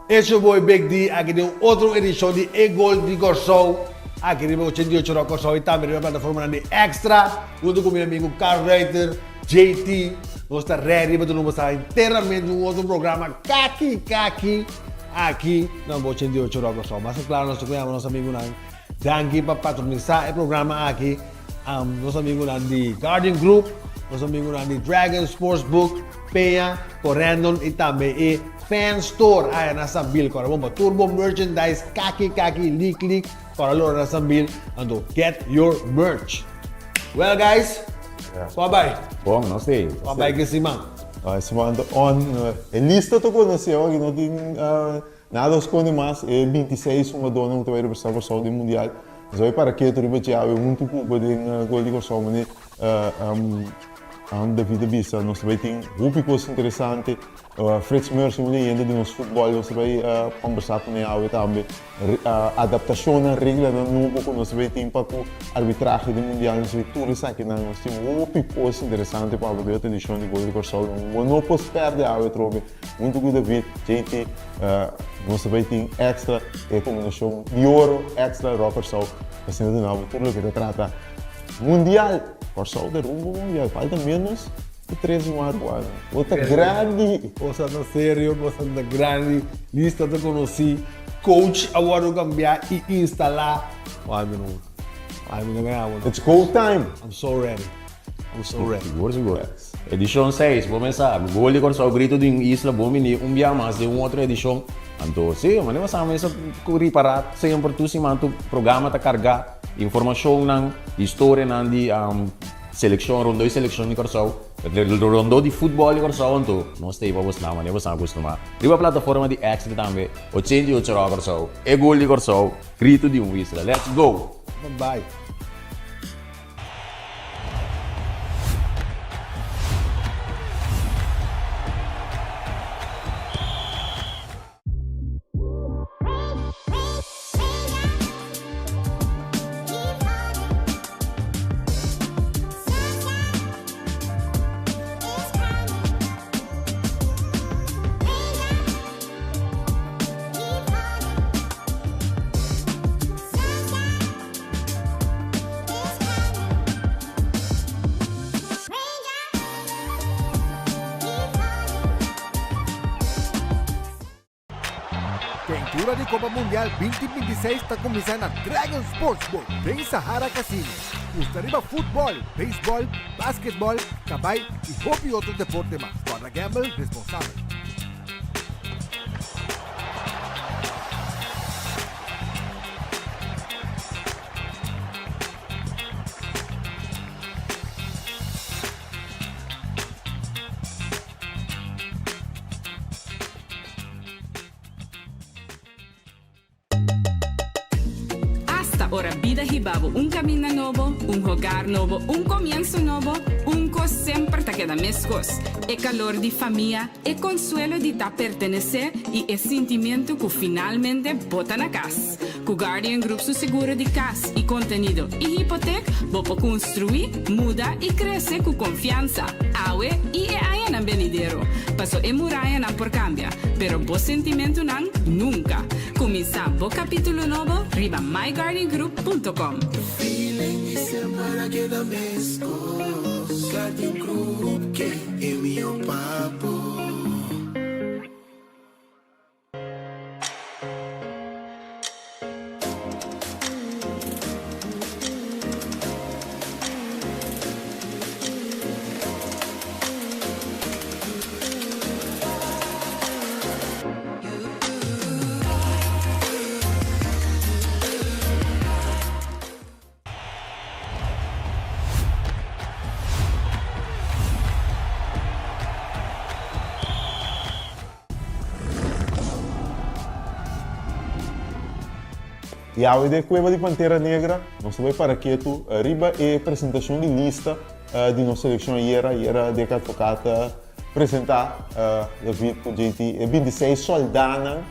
It's your boy Big D aki den un otro edishon di E Gol di Kòrsou aki riba 88 Rock Kòrsou i tambe riba plataformanan di Extra huntu ku mi amigu Carl Ruiter, JT. Nos ta ready pa duna bo sa enteramente un otro programa kaki kaki aki na 88 Rock Kòrsou. Mas ke klaro nos ta ku yama nos amigunan danki pa patronisá e programa aki. Nos amigunan di Guardian Group, nos amigunan di Dragon Sportsbook, Peña, Corendon i tambe e Fan Store aya na Sambil. Kòrda bon pa tur bo merchandise kaki kaki lik lik kòrda lora na Sambil anto get your merch. Well guys, kua bai? Bon, nos ei. Kua bai ke siman? E siman ta on. E lista ta konosé awor aki no tin nada skonde mas. E 26 hungadónan ku ta bai representá Kòrsou den mundial. Nos a bai para ketu riba dje awe huntu ku bo den Gol di Kòrsou manera David a bisa. Nos ta bai tin hopi kos interesante. Frits Meurs un leyenda di nos futbòl nos ta bai kòmbersá kuné awe tambe. Adaptashonnan, reglanan nobo ku nos ta bai tin pa ku arbitrahe den mundial nos ta bai tur esakinan. Nos tin hopi kos interesante pa awe den otro edishon di Gol di Kòrsou. Bo no por pèrdè awe atrobe huntu ku David, JT. Nos ta bay tin extra e combinacion di oro extra Rock Kòrsou asina duna bo tur loke ta trata mundial. Kòrsou ta rumbo mundial falta menos di tres markuanan. Bo ta grandi. Cosa ta serio, cosa ta grandi, lista ta conoci, coach a wordo cambia y instala. Why mi no, why mi no gana bo no. It's go time. I'm so ready. I'm so ready. Sigur, sigur. Edishon seis, bo mesa, Gol di Kòrsou, Gritu di un Isla, bon bini un bia mas den un otro edishon. Anto, si, manera bo sa mesa ku ripará semper tur siman tur programa ta kargá informashonnan, historianan di selekshon, rondó di selekshon di Kòrsou, rondó di futbòl di Kòrsou. Anto, nos ta ei pa bosnan, manera bo sa kustumá. Riba plataforma di Extra tambe, 88 Rock Kòrsou, e Gol di Kòrsou, Gritu di un Isla. Let's go! Bye bye. Ventura di Copa Mundial 2026 ta cuminsa na Dragon Sportsbook den Sahara Casino. Gusta riba futbol, beisbol, basketbol, cabay y hopi otro deporte mas. Guarda gamble responsabel. Asta ora bida hiba bo un caminda nobo, un hogar nobo, un comienso nobo, un cos semper ta keda mescos, e calor di famia, e consuelo di ta pertenece y e sintimento cu finalmente bo ta na cas. Cu Guardian Group su seguro di cas y contenido y hipotek, bo por construi, muda y crece cu confiansa, awe y e añanan benidero. Paso e murayanan por cambia, pero bo sentimentonan nunca. Cuminsa bo capitulo nobo riba myguardiangroup punto com. Feeling y semper a keda mescos Guardian Group ke e mihó pa bo. I awe den Cueva di Pantera Negra nos ta bai para ketu riba e presentacion di lista di nos seleccion ayera. Ayera Dick Advocaat a presenta David cu JT e 26 soldanan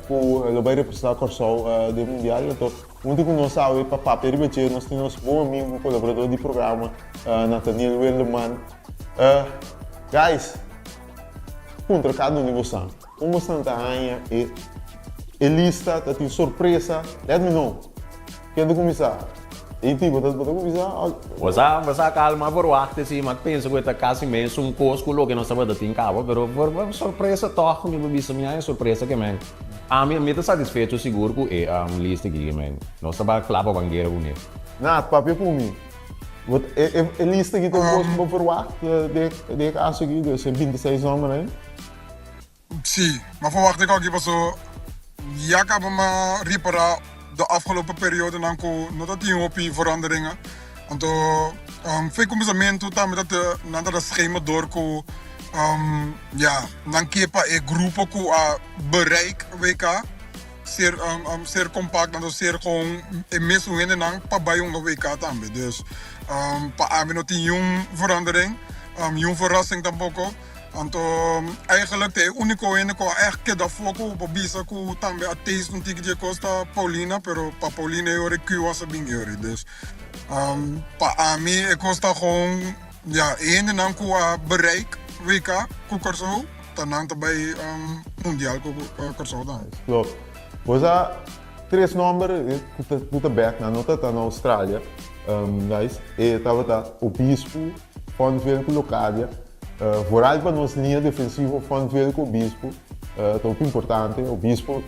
cu lo bai representa Corsou den Mundial. Anto huntu cu nos awe pa papia riba dje nos tin nos bon amigo colaborador di programa Nathaniel Werleman. Guys, puntra cada un di bosan, con bosan ta haña e. E lista ta tin sorpresa. Let me know. Ken ta kuminsá? Ey bo ta bo ta kuminsá òf? Bo sa, bo sa kalma verwachtte si, ma pensa ku e ta kasi mesun kos ku loke nos tabata tin kaba, pero sorpresa tòg mi por bisa mi haña sorpresa ke men. Ami, mi ta satisfecho sigur ku e lista aki ke men. Nos ta bai kla pa ban guera kuné. Naat, papia ku mi. Bo ta, e e lista aki ta un kos ku bo verwacht den e kaso aki, dus e bintiseis nòmbernan ei? Sí, m'a verwacht ik aki paso ya caba m'a ripara de afgelopen periodenan cu no ta tin hopi veranderingen. Anto fe cuminsamentu tambe ta te nan ta ta schema door cu ya nan ke pa e grupo cu a bereik WK ser ser compact anto ser gewoon e mesun hendenan pa bay hunga WK tambe. Dus pa ami no tin niun verandering, niun verrassing tampoco. Anto eigenlijk ta e úniko hende ku a ègt keda afó ku bo bisa ku tambe a taste un tiki di e kos ta Paulina, pero pa Paulina e ora e Q was a bin e ora. Dus pa ami e kos ta gewoon ya e hendenan ku a bereik WK ku Kòrsou ta nan ta bai mundial ku Kòrsou tambe. Klopt. Bo sa tres nòmber ku ta bèk nan no ta ta na Australia guys e tabata Obispo, Fontville ku Locadia. Vooral pa nos liña defensivo Fontville ku Obispo ta hopi importante. Obispo,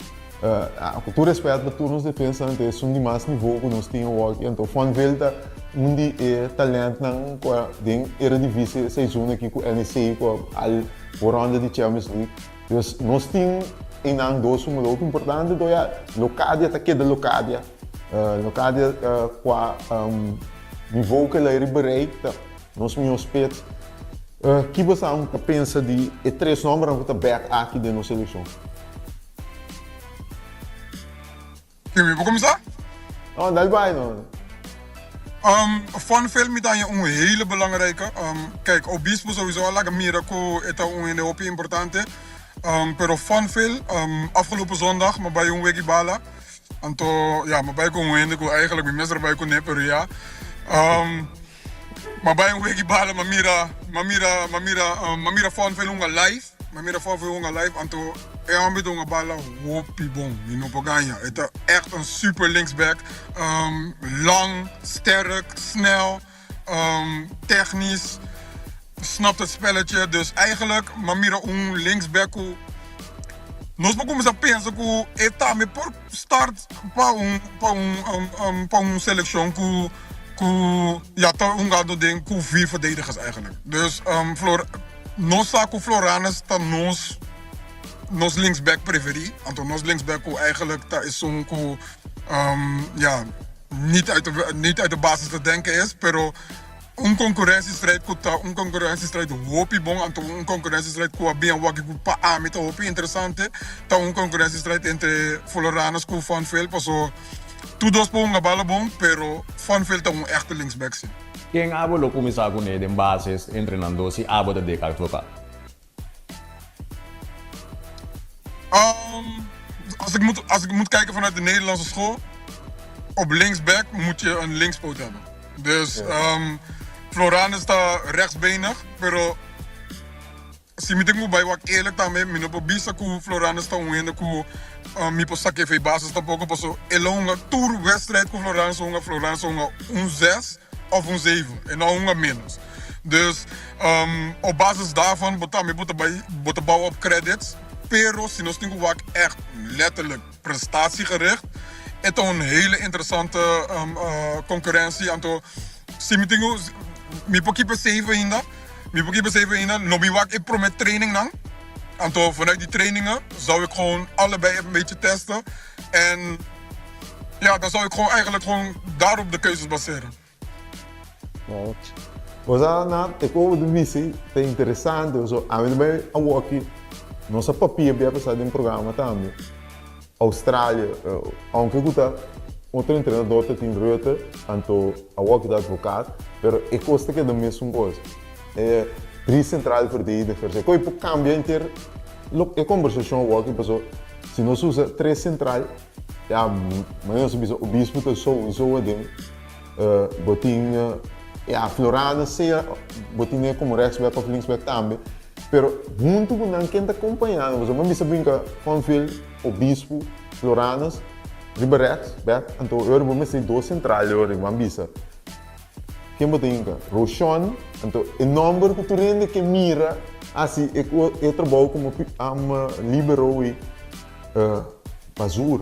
ku tur respet pa tur nos defensanan, ta esun di mas nivo ku nos tin awor aki. Anto Fontville ta un di e talentnan ku a den Eredivisie e seizoen aki ku NEC ku a al por ronda di Champions League. Dus nos tin einan dos hungador hopi importante. Anto ya, Locadia ta keda Locadia. Locadia kua nivo ku el a riba rei ta. Nos mihó spits. Ki bo sa ta pensa di e tres nòmbernan ku ta bèk aki den nos selekshon? Ki mi por kuminsá? No, dal bai no. Van Veel mi ta haña un hele belangrijke. Kijk, Obispo sowieso a laga mira ku e ta un hende hopi importante. Pero Van Veel, afgelopen zondag mi a bai un weki bala. Anto, ya, mi a bai ku un hende ku eigenlijk mi mester a bai kuné, pero ya. M'a bai un weki bala, m'a mira, m'a mira, m'a mira, m'a mira Fonville hunga live, m'a mira Fonville hunga live, anto e homber ta hunga bala hopi bon, mi no por gaña. E ta echt un super linksback, lang, sterk, snel, technisch, snapt het spelletje. Dus eigenlijk m'a mira un linksback ku nos por kuminsá pensa ku e tambe por start pa un pa un pa un selekshon ku ku ya ta hungando den ku vier verdedigers eigenlijk. Dus Flor nos sa ku Floranus ta nos nos linksback preferí, anto nos linksback ku eigenlijk ta esun ku ya niet uit de niet uit de basis te denken is, pero Un konkurensiestrijd ku ta un konkurensiestrijd hopi bon, anto un konkurensiestrijd ku a bin awaki ku pa ami ta hopi interesante, ta un konkurensiestrijd entre Floranus ku Van Veel, paso tur dos por hunga bala bon, pero Van Veel ta un echte linksback si. Ken abo lo kuminsá kuné den bases entre nan dos si abo ta Dick Advocaat? Als ik moet, als ik moet kijken vanuit de Nederlandse school, op linksback moet je een linkspoot hebben. Dus um, Floranus ta rechtsbenig, pero si mi tin ku bai wak eerlijk tambe, mi no por bisa ku Floranus ta un hende ku um, mi por sake fe basis tampoco, paso el a hunga tur wedstrijd ku Floranus a hunga, Floranus a hunga un 6 of un 7, e no a hunga menos. Dus um, op basis daarvan bo tambe bo ta bai, bo ta bouwen op credits, pero si nos tin ku wak echt letterlijk prestatiegericht, e ta un hele interessante um, uh, concurrentie. Anto, si mi tin ku, mi por keep it safe ainda, mi por keep it safe ainda, lo mi wak e prome training nan. Anto, vanuit die trainingen zou ik gewoon allebei een beetje testen. En ja, dan zou ik gewoon eigenlijk gewoon daarop de keuzes baseren. Bo sa na e kobo di bisi ta interesante pasobra ami ta bai awoki nos a papia bia pasá den programa tambe Australia aunke ku ta otro entrenador ta tin Rutte anto awoki ta advocaat pero e kos ta keda mesun kos e drie central verdedigers e koe por kambia henter e kombersashon awoki pasobra si nos usa tres central ya manera nos a bisa Obispo ta souiso aden. Bo tin ya Florana sea bo tin e komo rechtsback of linksback tambe pero huntu ku nan ken ta kompañá nan pasobra mi a bisa brinka Fonville, Obispo. Floranus riba rechts bek anto e ora bo mester dos central e ora bo a bisa ken bo ta hinka Roshon anto e nomber ku tur hende ke mira hasi e e trabou komo libero i Bazoer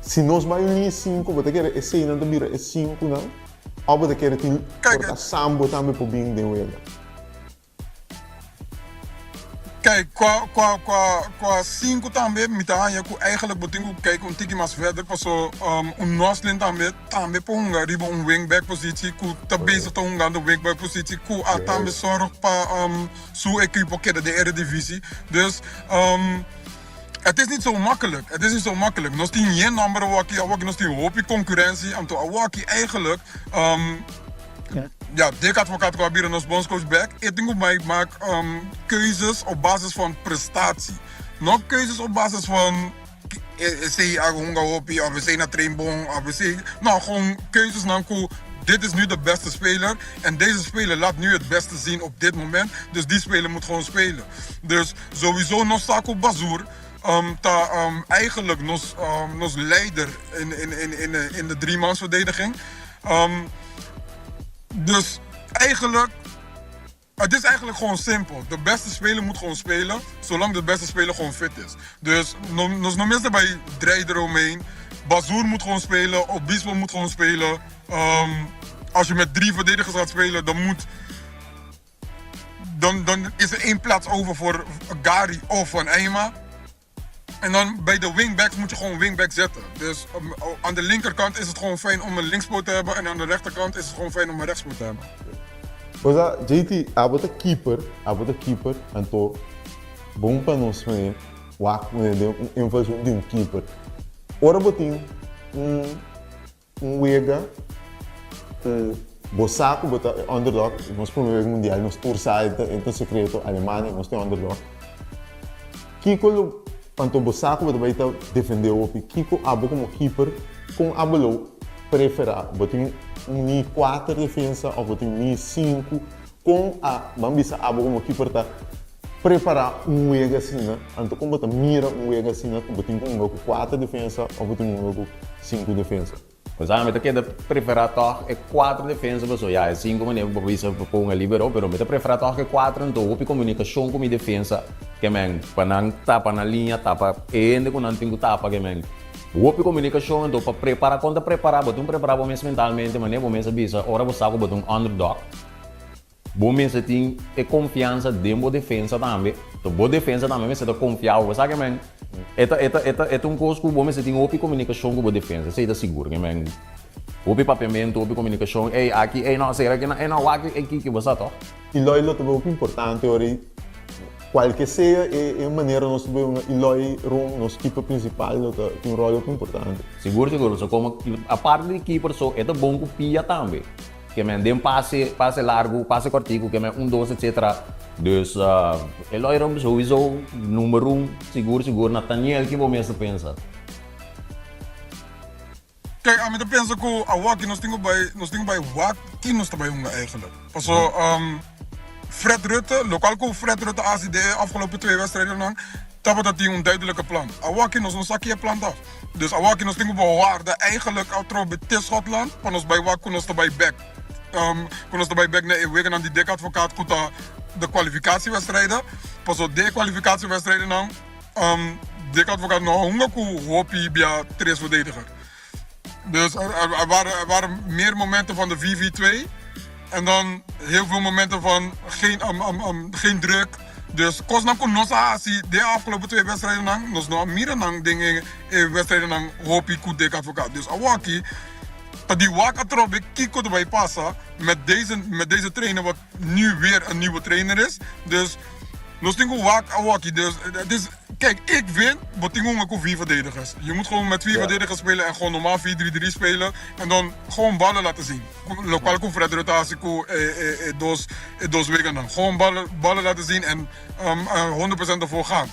si nos bai un liña sinku bo ta kere eseinan ta bira e sinkunan òf bo ta kere tin por ta Sambo tambe por bin den wega. Kijk, qua, qua, qua, qua sinku tambe mi ta haña ku eigenlijk bo tin ku kijk un tiki mas verder paso un Noslin tambe tambe por hunga riba un wingback positie ku ta bezig ta hungando wingback positie ku a tambe zorg pa su ekipo keda den Eredivisie. Dus het is niet zo makkelijk, het is niet zo makkelijk. Nos tin yen nomber awaki, awaki nos tin hopi konkurentie, anto awaki eigenlijk Ja, Dick Advocaat ku a bira nos bondscoach bek, e tin ku bai mak keuzes op basis van prestatie. No keuzes op basis van esei a hunga hopi of esei na train bon of esei. No, gewoon keuzesnan ku dit is nu de beste speler en deze speler laat nu het beste zien op dit moment, dus die speler moet gewoon spelen. Dus sowieso nos sa ku Bazoer ta eigenlijk nos nos leider in in in in de driemansverdediging. Dus eigenlijk, het is eigenlijk gewoon simpel. De beste speler moet gewoon spelen, zolang de beste speler gewoon fit is. Dus nos no mester bai drei eromheen. Bazoer moet gewoon spelen, Obispo moet gewoon spelen. Als je met drie verdedigers gaat spelen, dan moet dan, dan is er één plaats over voor Gary of Van Eyma. En dan bij de wingbacks moet je gewoon wingback zetten. Dus aan de linkerkant is het gewoon fijn om een linkspoot te hebben. En aan de rechterkant is het gewoon fijn om een rechtspoot te hebben. Osa, JT, abo ta keeper, abo ta keeper, anto bon pa nos mane wak mane den un invulshoon di un keeper. Ora bo tin un Un wega ku bo sa ku bo ta e underdog, nos prome wega mundial nos tur sa e ta sekreto, Alemania nos ta e underdog. Kiko lo, anto bo sa ku bo ta bai ta defende hopi, kiko abo komo keeper, kon abo lo prefera? Bo tin un ni kuater defensa òf bo tin ni sinku? Kon a, ban bisa abo komo keeper ta prepara un wega asina, anto kon bo ta mira un wega asina ku bo tin ku hunga ku kuater defensa òf bo tin ku hunga ku sinku defensa? Pues ami ta keda preferá tòg e kuater defensa pasobra ya e sinku manera ku bo bisa pa ponga libero pero mi ta preferá tòg e kuater anto hopi komunikashon ku mi defensa ke men pa nan tapa nan liña tapa e hende ku nan tin ku tapa ke men hopi komunikashon anto pa prepará kon ta prepará bo tin prepará bo mes mentalmente manera bo mes a bisa ora bo sa ku bo ta un underdog. Bo mester tin e konfiansa den bo defensa tambe. So bo defensa tambe mester ta konfia bo. Sa ke men e ta e ta e ta e ta un kos ku bo mester tin hopi komunikashon ku bo defensa. Esei ta sigur ke men hopi papiamentu, hopi komunikashon. Ey aki, ey no, sera ki na, ey no, wak aki, kiki bo sa toh. Eloy lo ta hopi importante ora i kualke sea e e manera nos ta bay hunga Eloy Room nos keeper principal lo ta tin un rol hopi importante. Sigur sigur so komo aparte di keeper so e ta bon ku pia tambe. Ke men den pase, pase largu, pase kòrtiku, ke men un dos etsetera. Dus e loirom souiso number un sigur sigur. Nathaniel ki bo mes ta pensa? Kijk, ami ta pensa ku awor nos tin ku bai, nos tin ku bai wak ki nos ta bai hunga eigenlijk. Paso Fred Rutte, lokual ku Fred Rutte a hasi den e afgelopen twee wedstrijdennan, tabata tin un duidelijke plan. Awor ki nos no sa ki e plan ta. Dus awor ki nos tin ku bewarda eigenlijk atrobe te Schotland pa nos bai wak ku nos ta bai bek. Ku nos ta bai bek na e weganan di Dick Advocaat ku ta de kwalifikatiewedstrijden. Paso den e kwalifikatiewedstrijdennan Dick Advocaat no a hunga ku hopi bia tres verdediger. Dus er waren, er waren meer momenten van de 4-4-2 en dan heel veel momenten van geen, geen druk. Dus kosnan ku nos a hasi den e afgelopen twee wedstrijdennan, nos no a mira nan den e e wedstrijdennan hopi ku Dick Advocaat. Dus awaki ta di wak atrobe kiko ta bai pasa met deze met deze trainer wat nu weer een nieuwe trainer is. Dus nos tin ku wak awaki. Dus het is Kijk, ik vind, bo tin hunga ku vier verdedigers. Je moet gewoon met vier verdedigers spelen en gewoon normaal 4-3-3 spelen. En dan gewoon ballen laten zien. Lokual ku Fred Rutte hasi ku e, e, e dos, e dos wegennan. Gewoon ballen, ballen laten zien en 100% ervoor gaan.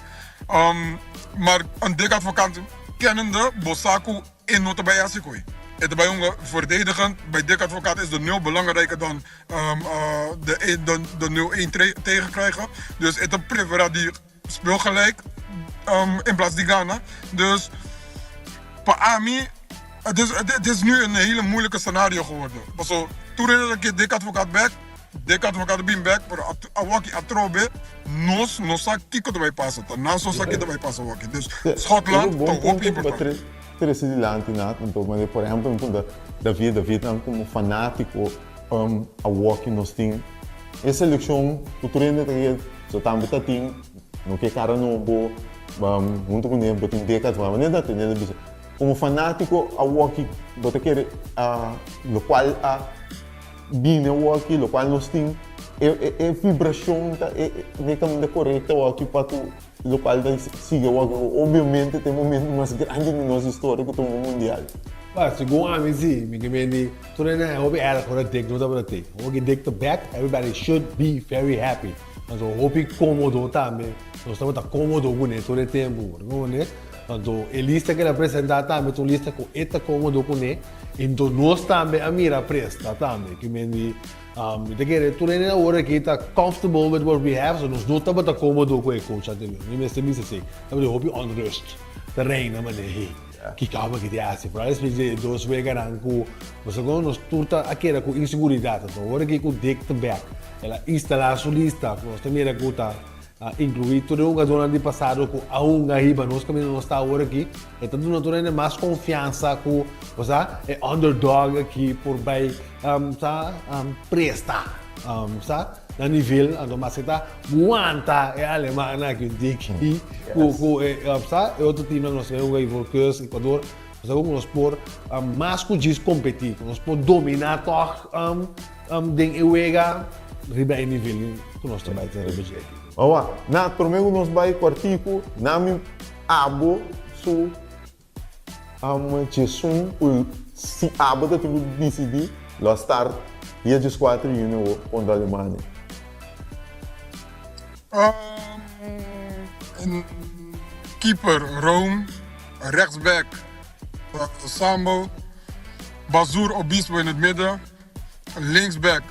Maar een Dick Advocaat kennende, bo sa ku e no ta bai hasi koe. E ta bai hunga verdedigend. Bij Dick Advocaat is de nul belangrijker dan de, de, de 0-1 tegenkrijgen. Dus e ta prefera di speel gelijk in plaats di gana. Dus. Pa ami, het is, het is nu een hele moeilijke scenario geworden. Paso, tur hende ta ke Dick Advocaat bek, Dick Advocaat a bin bek, pero awaki atrobe nos no sa kiko ta bai pasa. Ta nan so sa ke ta bai pasa awaki. Dus Schotland ta hopi importante. Trece dilanti na anto manera por ehempel mi punta David, David nan como fanatico awor nos tin e seleccion cu tur hende ta kere so tambe ta tin no ke cara nobo hunto cu ne bo tin deca manera ta tene bisa como fanatico awor bo ta kere locual a bini awor locual nos tin e vibracion ta e caminda corecto awor pa cu Locual ta sigui awor cu obviamente ta e momento mas grandi di nos historia cu ta un mundial. Well, segun ami si, mi ke mende tur hende hopi erg ora Dick no tabata tey. Awor ki Dick ta back, everybody should be very happy. Anto hopi comodo tambe, nos tabata comodo cune tur e tempo, bo ta comprende? Anto e lista cu el a presenta tambe ta un lista cu e ta comodo cune, anto nos tambe a mira presta tambe, ke mende Mi ta kere tur hende awor aki ta comfortable with what we have, so nos no tabata komodo ku e coach anterior. Mi mester bisa esei. Tabata hopi onrust ta reina manera hey, ki kaba ki ta hasi. Foral despues di e dos weganan ku nos a kono nos tur ta a keda ku inseguridat. Anto awor aki ku Dick ta bek, el a instala su lista ku nos ta mira ku ta inkluí tur e hungadónan di pasado ku a hunga hiba nos kaminda nos ta awor aki, e ta duna tur hende mas konfiansa ku, bo sa, e underdog aki por bai sa presta sa na nivel, anto maske ta wanta e alemannan aki un tiki ku ku e sa e otro teamnan nos ta hunga Ivory Coast, Ecuador, bo sa ku nos por mas ku djis kompetí, ku nos por dominá tòg den e wega riba e nivel ku nos ta bai ta riba dje aki. Awa, na promé ku nos bai kuartiku, na mi abo su Djesun ku si abo ta tin ku disidí lo a start dia djeskuater di yüni awor kontra Alemania. Keeper Rome, rechtsback Sambo, Bazoer Obispo in het midden, linksback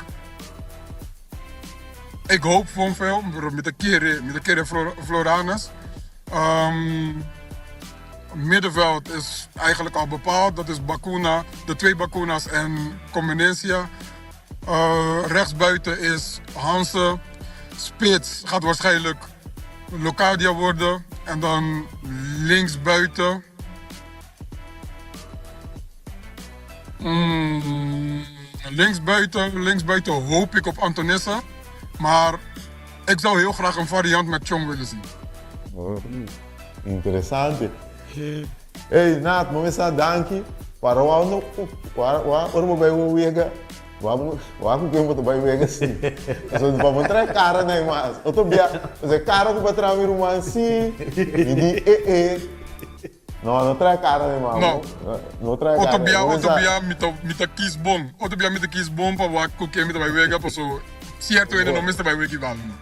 ik hoop Vonvel, pero mi ta kere, mi ta kere Floranus. Middenveld is eigenlijk al bepaald, dat is Bacuna, de twee Bacuna's en Comenencia. Rechtsbuiten is Hansen, spits gaat waarschijnlijk Locadia worden en dan linksbuiten. Mm, linksbuiten, linksbuiten hoop ik op Antonissa. Maar ik zou heel graag een variant met Chong willen zien. Oh, interesante. Hey, Nat, mo mesa danki. Para wa no wa wa ora mo bai wega. Wa wa ku ken bo bai wega si. So pa mo trae cara na mas. Otro bia, o cara ku pa trae mi ruman si. Mi di eh eh. No, no trae cara mi mama. No. No trae cara. Otro bia, otro bia mi ta mi ta kies bon. Otro bia mi ta kies bon pa wak ku ken mi ta bai wega paso cierto hende no mester bai wega igual no.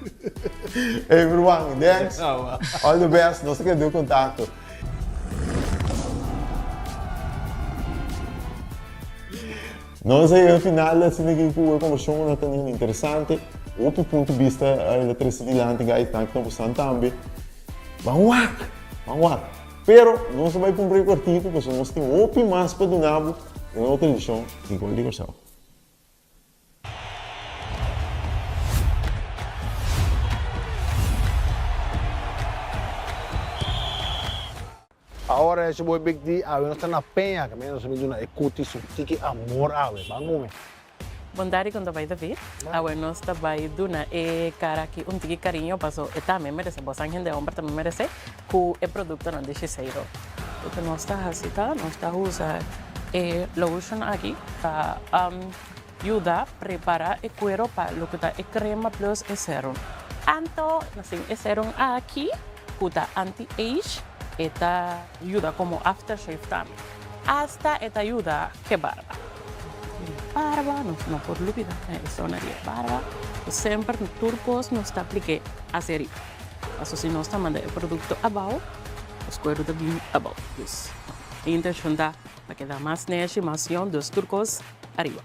Hey Ruan, thanks. All the best. Nos ta keda den contacto. Nos a yega final asina ki ku e conversacion a teni interesante. Hopi punto di bista el a trece dilanti guys. Danki na bosan tambe. Ban wak! Ban wak! Pero nos a bai cumpra e cuartico pasobra nos tin hopi mas pa duna bo den otro edicion di Gol di Corsou. Ahora esho boy Big D, awe nos ta na Peña, caminda nos a bin duna e cuti su tiki amor awe. Ban come. Bon tardi con ta bay David. Awe nos ta bay duna e cara aki un tiki cariño paso e tambe merece, bosan hende homber tambe merece cu e productonan di Shiseido. Loke nos ta haci ta nos ta usa e lotion aki pa yuda prepara e cuero pa loke ta e crema plus e serum. Anto nos tin e serum aki cu ta anti age, e ta yuda como aftershave tambe. Hasta e ta yuda ke barba. Barba, nos no por lubida e zona di e barba. Semper tur cos nos ta aplik'é hacia ariba. Paso si nos ta manda e producto abao, nos cuero ta bin abao. Dus e intencion ta pa keda mas neshi, mas yon, dus tur cos ariba.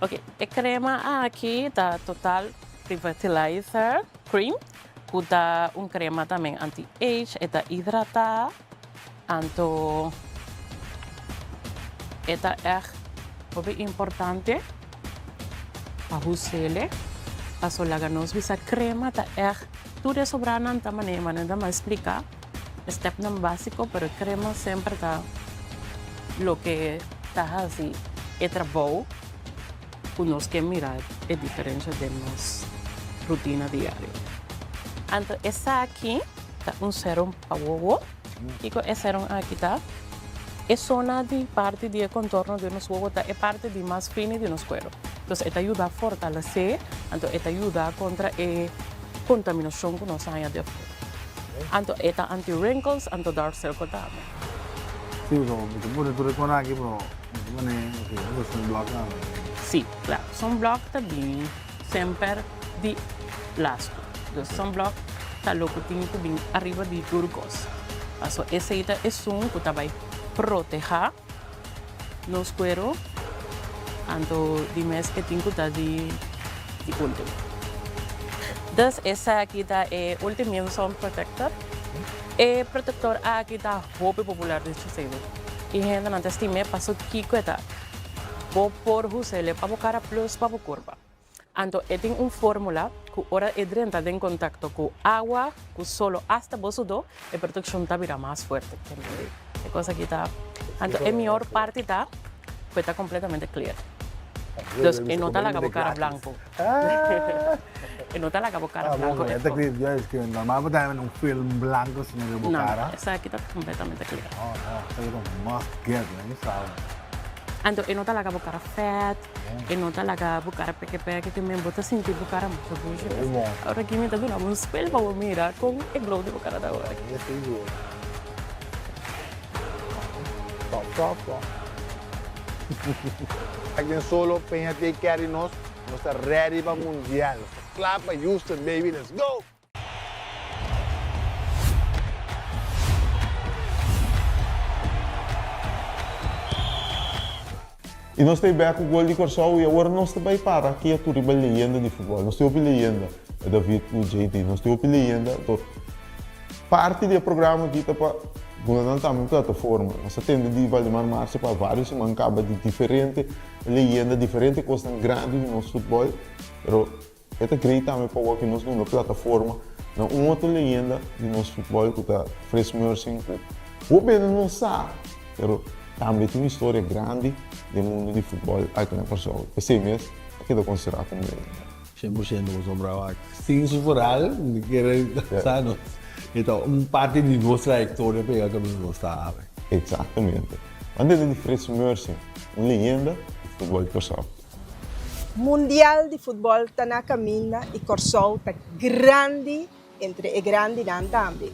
Ok, e crema aki ta Total Revitalizer Cream, cu ta un crema tambe anti-age, e ta hidrata. Anto. E ta ègt hopi importante pa hus'ele, paso laga nos bisa krema ta ègt tur e sobranan ta manera manera ta mas splika e stepnan básiko, pero e krema semper ta loke ta hasi e trabou ku nos ke mira e diferensha den nos rutina diario. Anto esaki ta un serum pa wowo. Kiko e serum aki ta? E zona di parti di e contorno di nos wowo ta e parti di mas fini di nos cuero. Entonces e ta yuda fortalece, anto e ta yuda contra e contaminacion cu nos haña di afo. Anto e ta anti wrinkles, anto dark circle tambe. Sí, so mi ta pone tur e con aki, pero mi ta pone, ok, mi ta sunblock tambe. Sí, claro. Sunblock ta bini semper di lastu. Dus sunblock ta lo ku tin ku bin ariba di tur kos. Paso esei ta esun ku ta bai protehá nos kuero, anto di mes e tin ku ta di di último. Dus esaki ta e Ultimune Sun Protector. E protector aki ta hopi popular den Shiseido i hendenan ta stim'é paso kiko e ta. Bo por us'é pa bo kara plus pa bo kurpa. Anto e tin un fórmula ku ora e drenta den kontakto ku awa, ku solo asta bo sudó, e protekshon ta bira mas fuerte. E kos aki ta. Anto e mihor parti ta ku e ta kompletamente clear. Dus e no ta laga bo kara blanku. E no ta laga bo kara blanku. E ta clear juist ke normal bo ta haña un film blanku asina riba bo kara. No, esaki ta kompletamente clear. Oh no, esaki ta un must get, mi sabi. Anto e no ta laga bo kara fèt. E no ta laga bo kara peke peke ke men bo ta sinti bo kara masha dushi mes. Ora ki mi ta duna bo un spel pa bo mira kon e glow di bo kara ta ora. Top top top. Aki den solo Peña take care di nos, nos ta ready pa mundial, nos ta kla pa Houston baby, let's go! I nos ta e bek ku gol di Kòrsou i awor nos ta bai para ketu riba leyenda di futbòl. Nos tin hopi leyenda, David ku JT, nos tin hopi leyenda. Anto parti di e programa aki ta pa duna nan tambe un plataforma. Nos a tende di Valdemar Marcia pa vários siman kaba di diferente leyenda, diferente kosnan grandi di nos futbòl, pero E ta grei tambe pa wak nos duna plataforma na un otro leyenda di nos futbol ku ta Frits Meursing ku hopi hende no sa pero tambe tin un historia grandi den mundu di futbol aki na Kòrsou. P'esei mes a keda konsiderá komo leyenda. 100% pasobra wak sin su foral mi kere sa nos e ta un parti di nos trayectoria pega kaminda nos ta awe. Exactamente. Ban tende di Frits Meursing, un leyenda di futbol di Kòrsou. Mundial di futbòl ta na kaminda i Kòrsou ta grandi entre e grandinan tambe.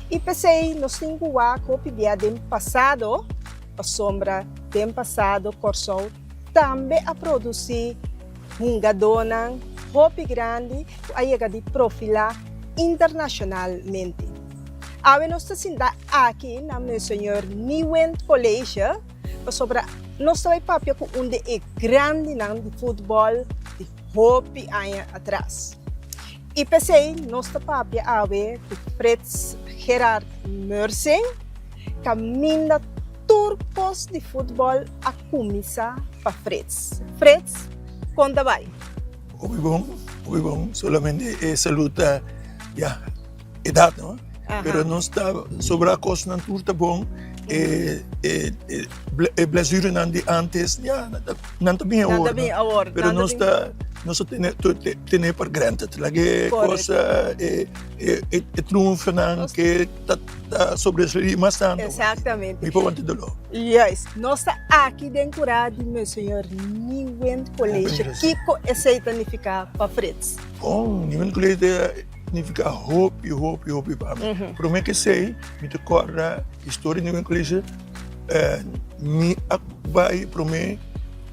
I p'esei nos tin ku wak hopi bia den pasado, pasobra den pasado Kòrsou tambe a produsí hungadónan hopi grandi ku a yega di profilá internashonalmente. Awe nos ta sinta aki na Monseñor Nieuwind College. Pasobra nos ta bai papia ku un di e grandinan di futbòl di hopi aña atras. I p'esei nos ta papia awe ku Frits Gerard Meursing, kaminda tur kos di futbòl a kuminsá pa Frits. Frits, kon ta bai? Hopi bon, hopi bon. Solamente e salud ta, ya. Edad no, pero nos ta sobra cosnan tur ta bon, e e e blessurenan di antes ya nan ta bin awor, pero nos ta nos ta tene tene por granted laga e cos e e triunfonan ke ta ta sobresalí mas tanto mi por wanta dolor. Juist, nos ta aki den cura di Monseñor Nieuwind College, kico esey ta nifica pa Frits? Bon, Nieuwind College ta. Significa hopi, hopi, hopi pa mi. Prome ke esei, mi ta korda historia di mi kolegio. Mi a bai prome,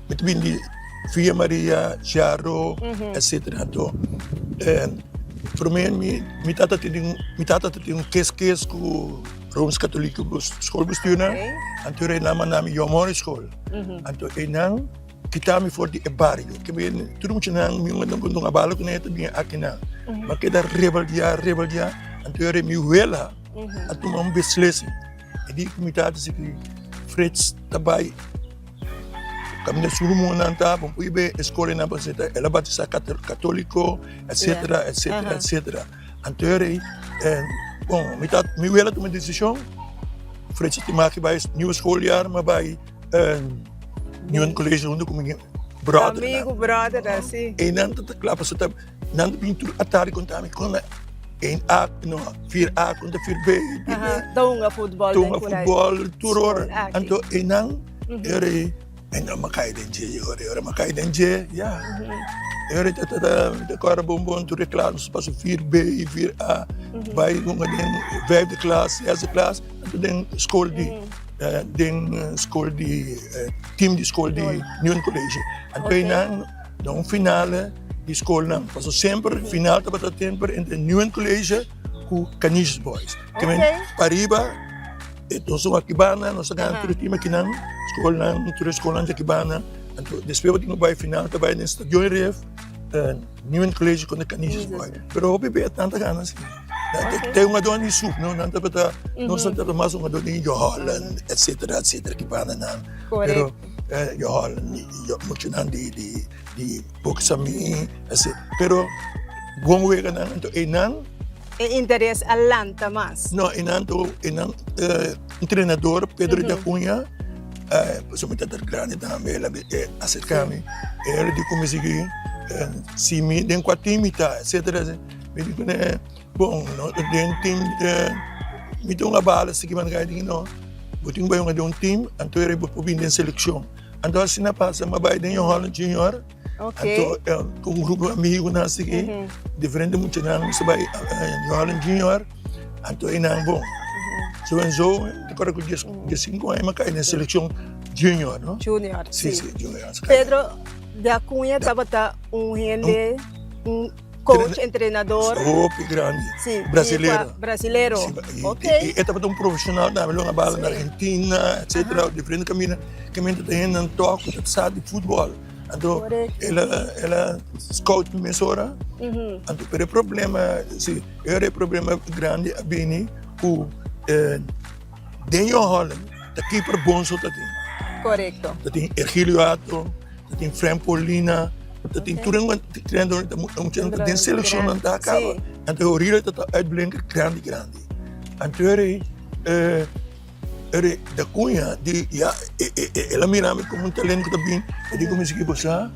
mi ta bin di Villa Maria, Jaro, etcetera. Anto, prome mi, mi tata tin, mi tata ta tin un kes kes ku Rooms Katolieke schoolbestuurnan. Anto nan a manda mi Jongmorgen school. Anto einan. Kita mi for di e bario. Ke mi tur muchanan mi un a bala ku nan ta bin akinan. Mi a keda rebeldiá, rebeldiá. Anto ora mi wela a tuma un beslissing. E di ku mi tata si ku Frits ta bai. Kaminda su rumannan ta, bo por be e skolnan pasobra el a batisá katóliko, etsetera, etsetera, etsetera. Anto e rei, bon, mi ta, mi wela tuma desishon, Fritz a tima aki bai nieuwe schooljaar, mi a bai Nieuwe College huntu ku mi bròdernan. Amigu, bròdernan, si. Einan ta ta kla pasobra ta nan ta bin tur atardi konta mi kon een A, no, vier A kontra vier B, vier B. Ta hunga futbòl Ta hunga futbòl tur ora. Anto einan e rei. En mi a kai den dje, ora ora mi a kai den dje, ya. E ora ta ta mi ta kòrda bon bon tur e klas nos pasa vier B, vier A, bai hunga den vijfde klas, zesde klas, anto den skol di den skol di team di skol di Nieuwen College. Anto einan na un finale di skolnan, pasobra semper final tabata semper entre Nieuwen College ku Canisius Boys. Pariba. E nos a Akibana, nos a gana tur e team akinan, skolnan, tur e skolnan di Akibana. Anto despues bo tin ku bai final ta bai den Stadion Ref, Nieuwen College kontra Canisius Boy. Pero hopi bes nan ta gana si. Nan ta hungadó di sub no, nan tabata, nos tabata mas hungadó di New Holland, etcetera, etcetera, Akibana nan. Pero New Holland, muchanan di di di Boksami, asina. Pero bon weganan, anto einan. E interes a lanta mas. No, e nan to, e nan entrenador Pedro de Acuña, pasobra mi tata grandi tambe, el a acerca mi, el a di cu mi sigui, si mi den cua team mi ta, etcetera, mi di cune, bon, no den team, mi ta hunga bala sigui manda cay, di no, bo tin cu bay hunga den un team, anto e bo por bin den seleccion, anto asina a pasa, mi a bay den Holland Junior. Okay. Anto ku un grupo di amigunan asiki, diferente muchanan nos a bai New Holland Junior, anto einan bon. So en zo, mi ta kòrda ku diesinku aña mi a kai den selekshon junior, no? Junior, si. Si, si, junior. Pedro de Acuña tabata un hende, un coach, entrenador. Hopi grandi. Si. Brasilero. Brasilero, ok. I e tabata un profeshonal tambe, lo a bala na Argentina, etcetera, diferente kaminda. Kaminda ta hendenan tòg ku ta sa di futbòl. Anto el a el a scout mi mesora. Anto pero e problema si e ora e problema grandi a bini ku den Jong Holland ta keeper bon so ta tin. Korekto. Ta tin Ergilio Hato, ta tin Frank Paulina, ta tin tur e treinador ta mucha nan ta den selekshon nan ta kaba. Anto e Orilla ta ta uitblinker grandi grandi. Anto e Eri da Cunha di ya el a mira mi como un talento cu ta bin e di cu mi sigui bo sa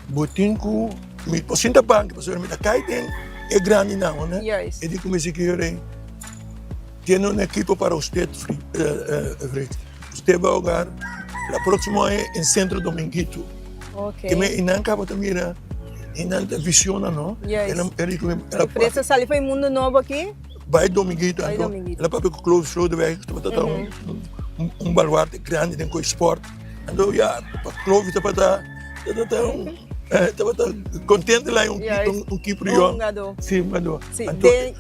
bo tin cu mi por sinta banki pasobra mi ta cay den e grandinan hoor e di cu mi sigui eri tiene un equipo para usted Fritz usted va hogar la proximo aña en Centro Dominguito y nan caba ta mira y nan ta visiona no el di cu mi Fritz a sali pa e mundo nobo aki. Bai Dominguito, anto el a papia ku Clovis Lodewijk, ku tabata un baluarte grandi den koe sport. Anto ya, pa Clovis tabata tabata un tabata kontento lai un un keeper yòn. Un hungadó. Si, un hungadó. Si, den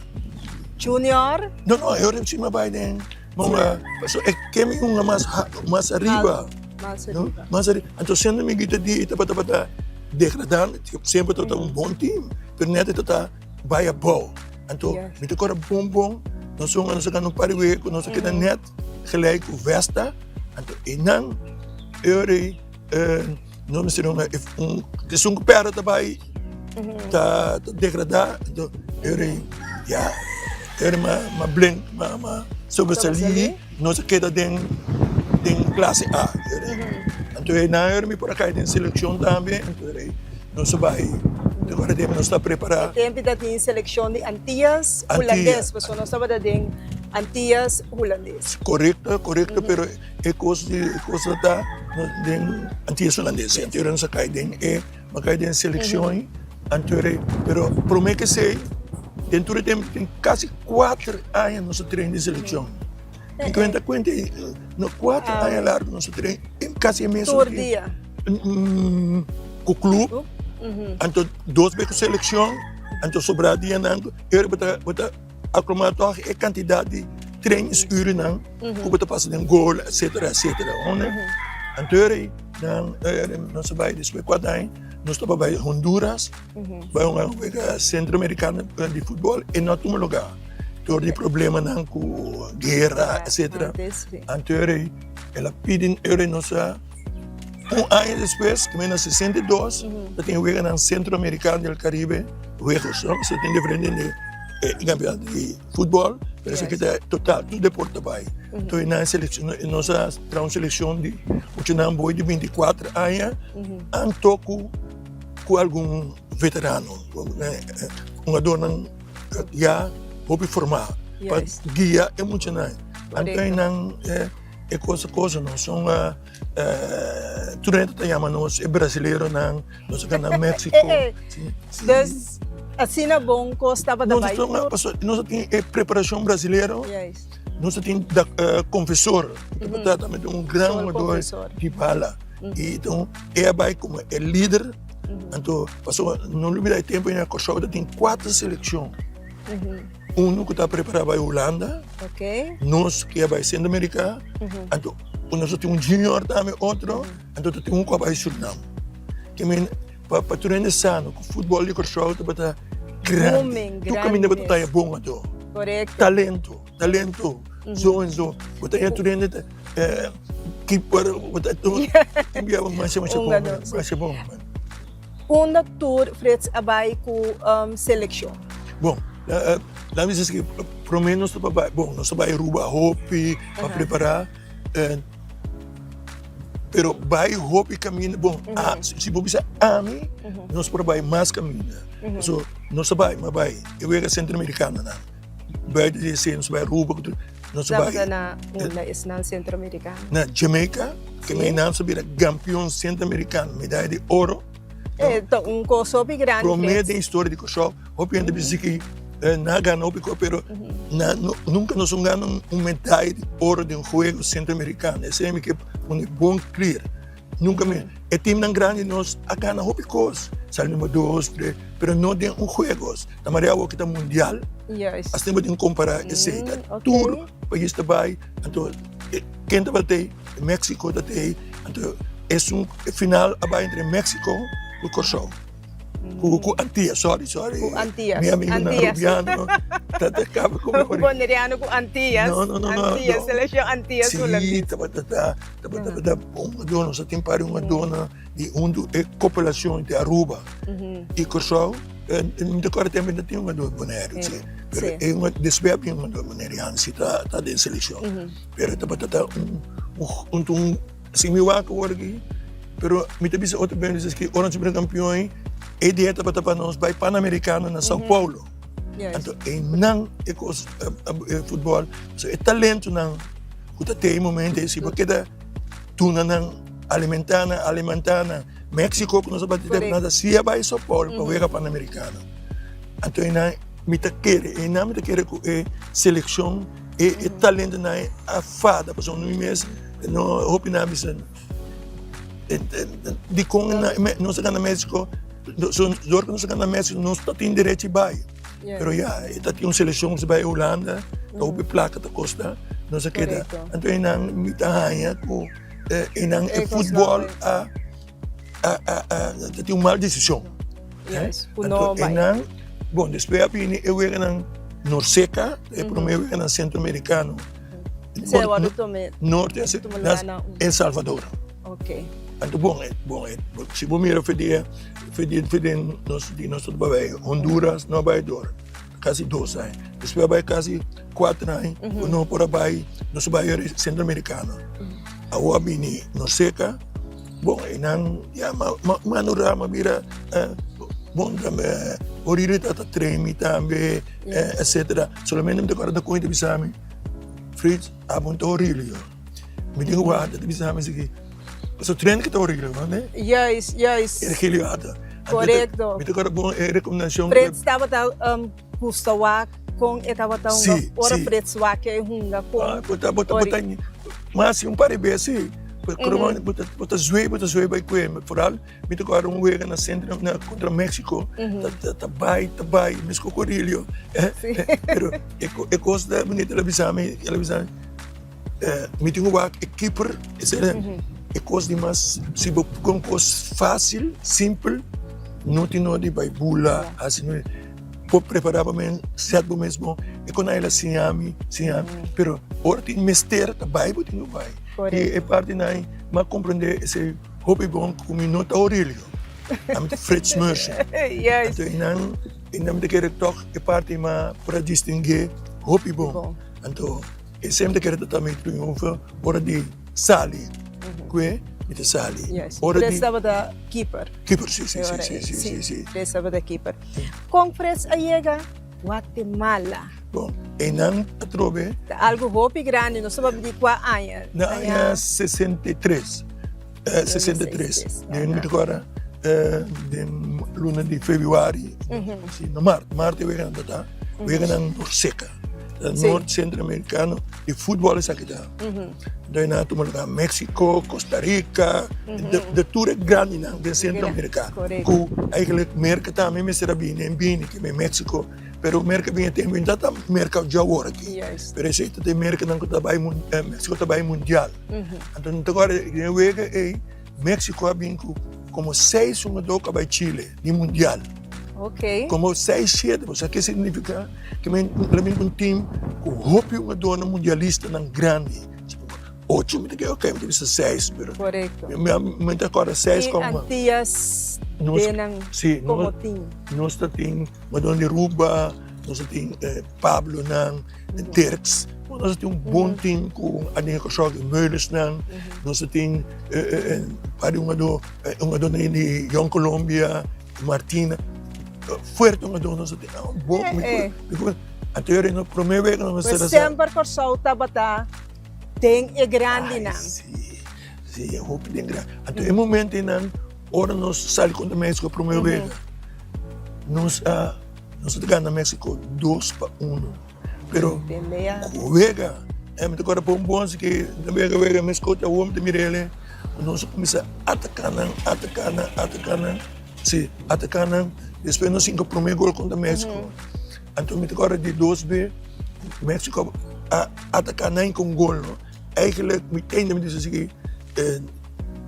junior? No, no, e ora si mi a bai den pasobra e ke mi hunga mas mas ariba. Mas ariba. Mas ariba. Anto San Dominguito di tabata tabata degradando, semper tabata un bon team, pero nèt e tabata bai abou. Anto mi ta kòrda bon bon, nos a hunga, nos a gana un par di wega ku nos a keda nèt gelijk ku Vesta. Anto einan e ora ei nos mester hunga un esun ku pèrdè ta bai ta degradá. Anto e ora ei ya e ora mi a blink mi a sobresalí, nos a keda den den klase A. Anto einan e ora mi por a kai den selekshon tambe. Anto e ora ei. Nos a bai te ora den nos ta prepara. E tempi ta tin seleccion di Antillas Hulandes, pasobra nos tabata den Antillas Hulandes. Correcto, correcto, pero e cos di e cos ta den Antillas Hulandes. Anterior nos a cay den e, a cay den seleccion anterior, pero prome que esey, den tur e tempo tin casi cuater aña nos a train den seleccion. Tin cuenta cuenta, no cuater aña largo nos a train casi e mesun. Tur dia. Ku club, anto dos bes ku seleccion, anto sobra dianan e ora bo ta bo ta acloma toch e cantidad di trainingsurennan ku bo ta pasa den gol etcetera etcetera hoor. Anto e ora ei nan nos a bai despues kuater aña nos tabata bai Honduras bai un wega centroamericano di futbol e no a tuma lugar dor di problemanan ku guera etcetera. Anto e ora ei el a pidi e ora ei nos a. Un aña despues, ku na 62, ta tin weganan Centroamericano del Caribe Juegos, no? So tin diferente de eh, campeonato di futbol, pero esaki ta total, tur deporte ta bai. Entonces nan seleccion, nos a traha un seleccion di muchanan boy di 24 aña, anto ku ku algun veterano, hungadornan ya hopi formá pa guia e muchanan. Anto nan e cosa cosa no son tur hende ta yama nos e brasileronan, nos a gana Mexico. Dus asina bon cos tabata bai tur. Nos a tin e preparacion brasilero, nos a tin Confesor, tabata tambe un gran hungador di bala. Y e a bai como e lider. Anto, pasobra no lubida e tempo na Kòrsou ta tin kuater selekshon. Uno ku ta prepará bai Hulanda, nos ku a bai Sentro Amerika, anto nos ta tin un junior tambe otro, anto ta tin un ku a bai Surinam. Ke men pa pa tur hende sa no ku futbòl di Kòrsou tabata grandi. Tur kaminda bo ta taya bon anto. Talento. Talento, zo en zo. Bo ta tur hende ta keeper, bo ta tur. Tin bia bo masha masha bon, masha bon. Unda tur Frits a bai ku selekshon? Bon, laat mi bisa esaki, prome nos ta bai, bon, nos ta bai Aruba hopi pa prepara, pero bai hopi kaminda, bon, si bo bisa ami, nos por a bai mas kaminda. So, nos ta bai, mi a bai e wega Centroamericano nan. Buiten di esei nos bai Aruba ku tur nos bai. Tabata na unda esnan centroamericano? Na Jamaica, ke mi nan sa bira kampion centroamericano, medaya di oro. E ta un kos hopi grandi. Prome den historia di Kòrsou, hopi hende bisa ki nan a gana hopi kos pero nan nunka nos a gana un medaya di oro den juego centroamericano. Esei mi ke pone bon clear. Nunka mi, e teamnan grandi nos a gana hopi kos, sali number dos, tres, pero no den un juegos. Ta mari awo ki ta mundial, asina bo tin kompara esei. Ta tur pais ta bai, anto ken tabata ei? Mexico ta tei, anto esun final a bai entre Mexico ku Kòrsou. Ku ku Antillas, sorry, sorry. Ku Antillas. Mi amigunan Arubiano ta ta kaba ku mi. Boneriano ku Antillas. No, no, no, no. Antillas, selekshon Antillas Hulandes. Sí, tabata ta, tabata tabata un adorno, nos a tin par di un adorno di huntu e kopelashon di Aruba i Kòrsou. Mi ta kòrda tempu no tin un adorno Boneiru, sí. Pero e un despues a bin un adorno boneriano si ta ta den selekshon. Pero tabata ta un un un. Si mi wak awor aki, pero mi ta bisa otro bes ki ora nos bira kampion e dia tabata pa nos bai Panamericano na Sao Paulo. Anto einan e kos e futbol, so e talentonan ku ta te e momento ei si bo keda duna nan, alimentá nan, alimentá nan. Mexico ku nos a bati nan ta siga bai Sao Paulo pa wega Panamericano. Anto einan mi ta kere, einan mi ta kere ku e selekshon. E e talentonan a fada pasobra mi mes no hopi nan a bisa dikon nos a gana Mexico dor ku nos a gana Mexico nos ta tin derecho di bai pero ya e ta tin un selekshon ku ta bai Hulanda ta hopi plaka ta kosta nos a keda anto einan mi ta haña ku einan e futbòl a ta tin un mal desishon. Anto einan, bon, despues a bini e weganan Norseca, e prome weganan Centroamericano. Norte, El Salvador. Anto bon, bon, si bo mira fe dia, fe dia, fe dia nos di nos ta bai Honduras, no a bai dor, kasi dos aña. Despues a bai kasi kuater aña, ku no por a bai, nos a bai Centroamericano. Awor a bini Norseca. Bon, einan ya mano rama bira bon tambe. Oriri ta ta train mi tambe, etcetera. Solamente mi ta kòrda ku ta bisa mi, Frits, abo no ta Orilio. Mi tin ku wak, ta bisa mi esaki, pasobra train ki ta Orilio, no ne? Juist, juist. Ergilio Ata. Korekto. Mi ta kòrda bon e rekomendashon. Frits tabata gusta wak kon e tabata hunga, ora Frits wak e hunga kon. Bo ta, bo ta, bo ta, mas un par di bes si. Bo ta zwei, bo ta zwei bai kue. Foral mi ta kòrda un wega na sentro na kontra Mexico, ta bai, ta bai, mes ku Corillo. Pero e kos ta bunita, el a bisa mi, el a bisa mi, mi tin ku wak e keeper, e kos di mas, si bo pone un kos fásil, simpel, no tin nodi bai bula, hasi. Por prepara bo mes, set bo mes bon. E kon el a siña mi, siña mi. Pero ora tin mester ta bai bo tin ku bai. I e parti nan m'a komprende esei. hopi bon ku mi no ta Aurelio, ami ta Frits Mercy. Anto einan einan mi ta kere tòg e parti ma por a distingué hopi bon. Anto esei mi ta kere ta ta mi triunfo ora di sali kue mi ta sali. Ora di. Frits tabata keeper. Keeper si si si si si si. Frits tabata keeper. Kon Frits a yega Guatemala? Bon, einan atrobe. Ta algu hopi grandi, nos ta papia di kua aña? Na aña 63, 63, den mi ta kòrda den luna di februari, si no mart, mart e weganan ta ta, weganan Norseka, Nort Sentro Amerikano di futbòl esaki ta. Enton nan a tuma lugar Mexico, Costa Rica, de tur e grandinan den Sentro Amerika, ku eigenlijk Merka tambe mester a bini en bini, ke Mexico. Pero Merca bin e tempo inta ta Merca dje awor aki. Pero esei ta e Mercanan ku ta bai Mexico ta bai mundial. Anto no ta kòrda den e wega ei Mexico a bin ku komo seis hungadó ku a bai Chile di mundial. Komo seis shete. Bo sa ke signifiká? Ke men a bin ku un tim ku hopi hungadónan mundialistanan grandi. Ocho mi ta kere ok mi ta bisa seis pero mi ta kòrda seis komo. I Antillas denan komo tin. Nos ta tin Madon di Aruba, nos ta tin Pablonan, Dirks, nos ta tin un bon team ku Adinga Kòrsou di Meulensnan, nos ta tin par di hungadó, hungadó di Jong Colombia, Martina, fuerte hungadó nos ta tin, un bon, anto e promé wega nos mester a sa. Pues semper Kòrsou tabata den e grandinan. Ay si, si e hopi den grandi. Anto e momentonan ora nos sali kontra Mexico prome wega, nos a nos a gana Mexico dos pa uno. Pero ku wega, mi ta kòrda pon bon si ke na wega wega Mexico ta awor mi ta mira el, nos a kuminsá ataká nan, ataká nan, ataká nan, si ataká nan, despues nos hinka prome gol kontra Mexico. Anto mi ta kòrda di dos be Mexico a ataká nan ku un gol no. Eigenlijk mi tende mi bisa sigui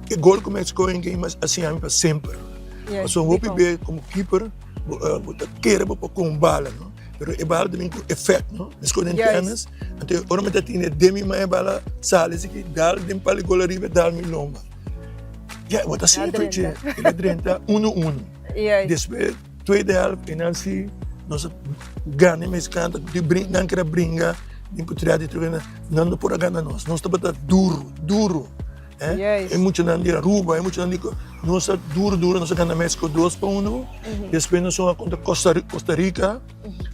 e gol ku Mexico a hinka a siña mi pa semper. Pasobra hopi be komo keeper bo ta kere bo por kon bala no, pero e bala ta bin ku efèkt no. Meskos den tènis, anto ora mi ta tene den mi man e bala sali asiki dal den pal di gol ariba dal mi lomba. Ya bo ta sinti dje, el a drenta uno uno. Despues. Tweede helft en así nos a gana e mexicano ta di brin nan kere bringa den potria di tur nan no por a gana nos nos tabata duro duro eh Juist. e muchanan di Aruba e muchanan di nos a duro duro nos a gana Mexico dos pa uno despues nos a kontra Costa Costa Rica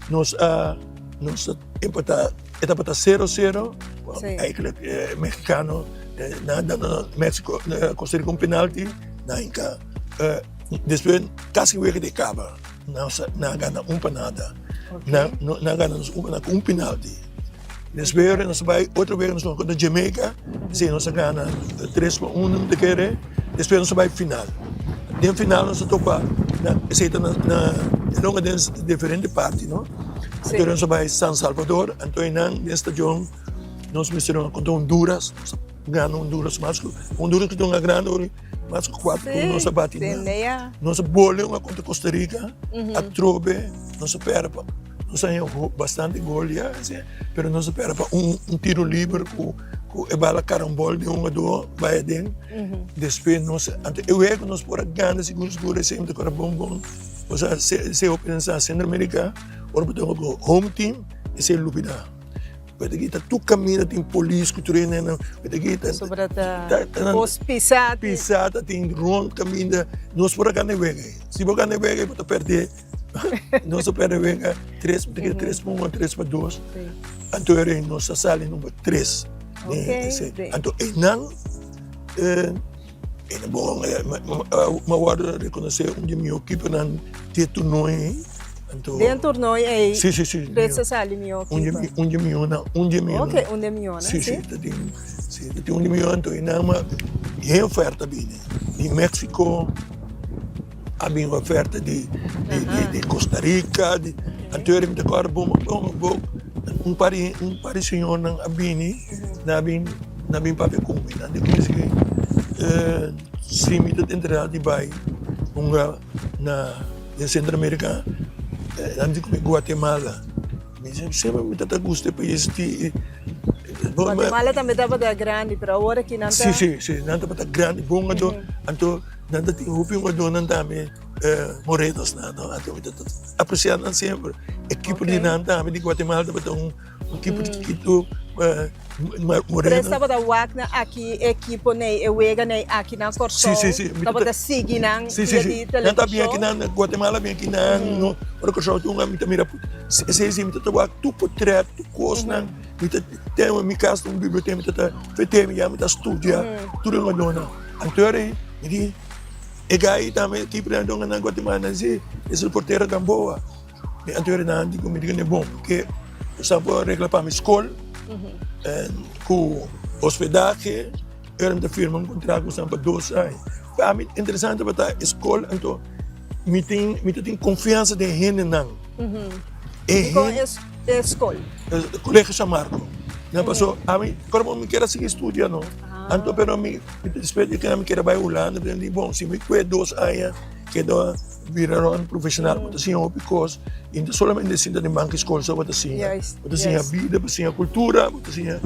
nos a nos a empata e tabata sero sero Sí. eigenlijk e mexicano nan a dana Mexico Costa Rica un penalti nan a hinka Despues casi wega di caba nan a gana un pa nada. Nan a gana nos un pa nada cu un penalti. Despues nos a bay otro wega nos a contra Jamaica si nos a gana tres pa uno mi ta kere. Despues nos a bay final. Den final nos a topa esey ta na longa den diferente parti no. Anto nos a bay San Salvador anto eynan den stadion nos mester contra Honduras nos a gana Honduras mas cu Honduras cu ta un grandi. Mas ku kuater ku nos a bati nan. Nos a bole un kontra Costa Rica, atrobe nos a pèrdè pa nos a haña bastante gol ya, pero nos a pèrdè pa un tiro liber ku ku e bala karambòl di un hungadó bai aden. Despues nos anto e wega ku nos por a gana sigur sigur esei mi ta kòrda bon bon, osea esei hopi nan sa Centro America ora bo ta hunga ku home team esei lubida. Bo ta kita tur kaminda tin polis ku tur hende bo ta kita. Pasobra ta kos pisá. Pisá ta tin rònt kaminda nos por a gana e wega ei si bo gana e wega ei bo ta pèrdè nos a pèrdè e wega tres bo ta kita tres pa un o tres pa dos anto e rei nos a sali number tres anto einan e bon mi a wòrdu rekonosé un di e mihó kipernan di e torneo ei. Anto, Den torneo ei, sí, sí, sí, Frits a sali mihó kiper. Un di e mihónan, un di e mihónan. Ok, un di e mihónan, sí. Sí, sí, ta tin, sí, ta tin un di e mihónan, anto einan a hei oferta bini di Mexico, a bini oferta di di di Costa Rica, di, anto mi ta kòrda bon bon bon un par di un par di señornan a bini, nan a bin nan a bin papia ku mi, nan di ku mi si si mi ta interesá di bai hunga na den Centro America, nan di ku mi Guatemala, mi di semper mi ta ta gusta e pais di. Guatemala tambe tabata grandi, pero awor aki nan ta. Si, si, si, nan tabata grandi, bon hungadó. Anto nan ta tin hopi hungadónan tambe morenos nan, no. Anto mi ta apresiá nan semper. Ekipo di nan tambe di Guatemala tabata un ekipo chikitu moreno. Tres tabata wak nan aki ekipo nei, e wega nei aki na Kòrsou. Si, si, si. Tabata sigui nan via di televishon. Nan ta bin aki nan, Guatemala bin aki nan, no. Ora Kòrsou ta hunga mi ta mira, si, si, mi ta wak tur potrèt, tur kosnan. Mi ta ten mi kas un biblioteka mi ta ta fete mi ya mi ta studia tur e madonna. Anto ora mi di e gai tambe ki prende un na Guatemala nan si es el portero Gamboa. Mi anto ora nan di ku mi di ku bon ke sa por regla pa mi skol ku hospedahe ora mi ta firma un kontrato ku esnan pa dos aña. Pa mi interesante tabata e skol anto mi tin mi ta tin konfiansa den hendenan. E hende. E skol. Colegio San Marco. Na paso ami como mi kier a sigui studia no. Anto pero mi despues di kina mi kier a bai Hulanda mi di bon si mi kue dos aña keda bira rond profesional bo ta siña hopi kos y no ta solamente sinta den banki skol so bo ta siña. Bo ta siña bida bo ta siña kultura bo ta siña.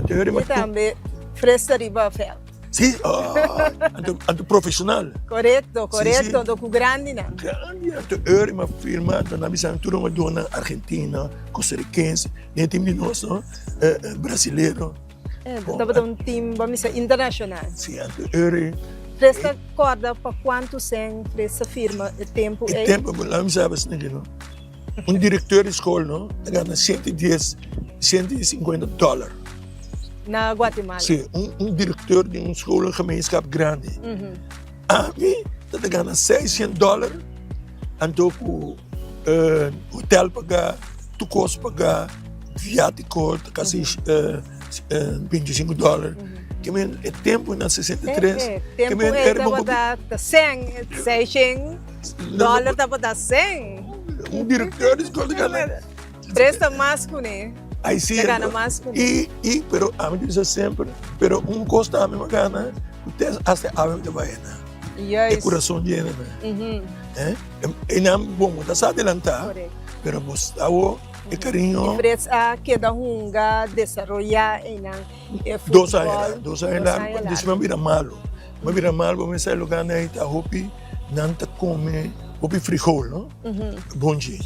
Y tambe fresa riba veld. Sí, anto, anto profesional. Correcto, correcto, anto ku grandinan. Grandi, anto eur mi a firma, anto nan bisa mi tur nan a duna Argentina, Costarricense, den e team di nos no, Brasilero. Eh, tabata un team, bo a bisa, internacional. Sí, anto eur. Fres ta corda pa cuanto cen Fres a firma e tempo ei? E tempo, laat mi sabi asina no. Un directeur di school no ta gana 110, 150 dollar. Na Guatemala? Sí, un, un directeur di un scholengemeenschap grandi. Mm -hmm. Ami ta ta gana 600 dollar anto ku uh, hotel paga, tu kos paga, viático ta casi mm -hmm. uh, uh, 25 dollar. Mm -hmm. Ke men e tempo na 63. Eh, eh, tempo e tabata 100, 600 dollar tabata 100. Un directeur di school ta gana. Presta mas kuné. Ai sí. Ta gana mas kuné. I, i, pero ami ta bisa semper, pero un kos ta ami gana, ku te hasta awe mi ta bai na. Juist. E kurason di hende nan. Eh? E nan bon, bo ta sa adelantá, pero bo sa awo e kariño. I Frits a keda hunga, desaroyá einan e futbòl. Dos aña largu, dos aña largu, despues mi a bira malu. Mi a bira malu, bo mester lugá nan ei ta hopi, nan ta kome hopi frijol, no? Bonchi.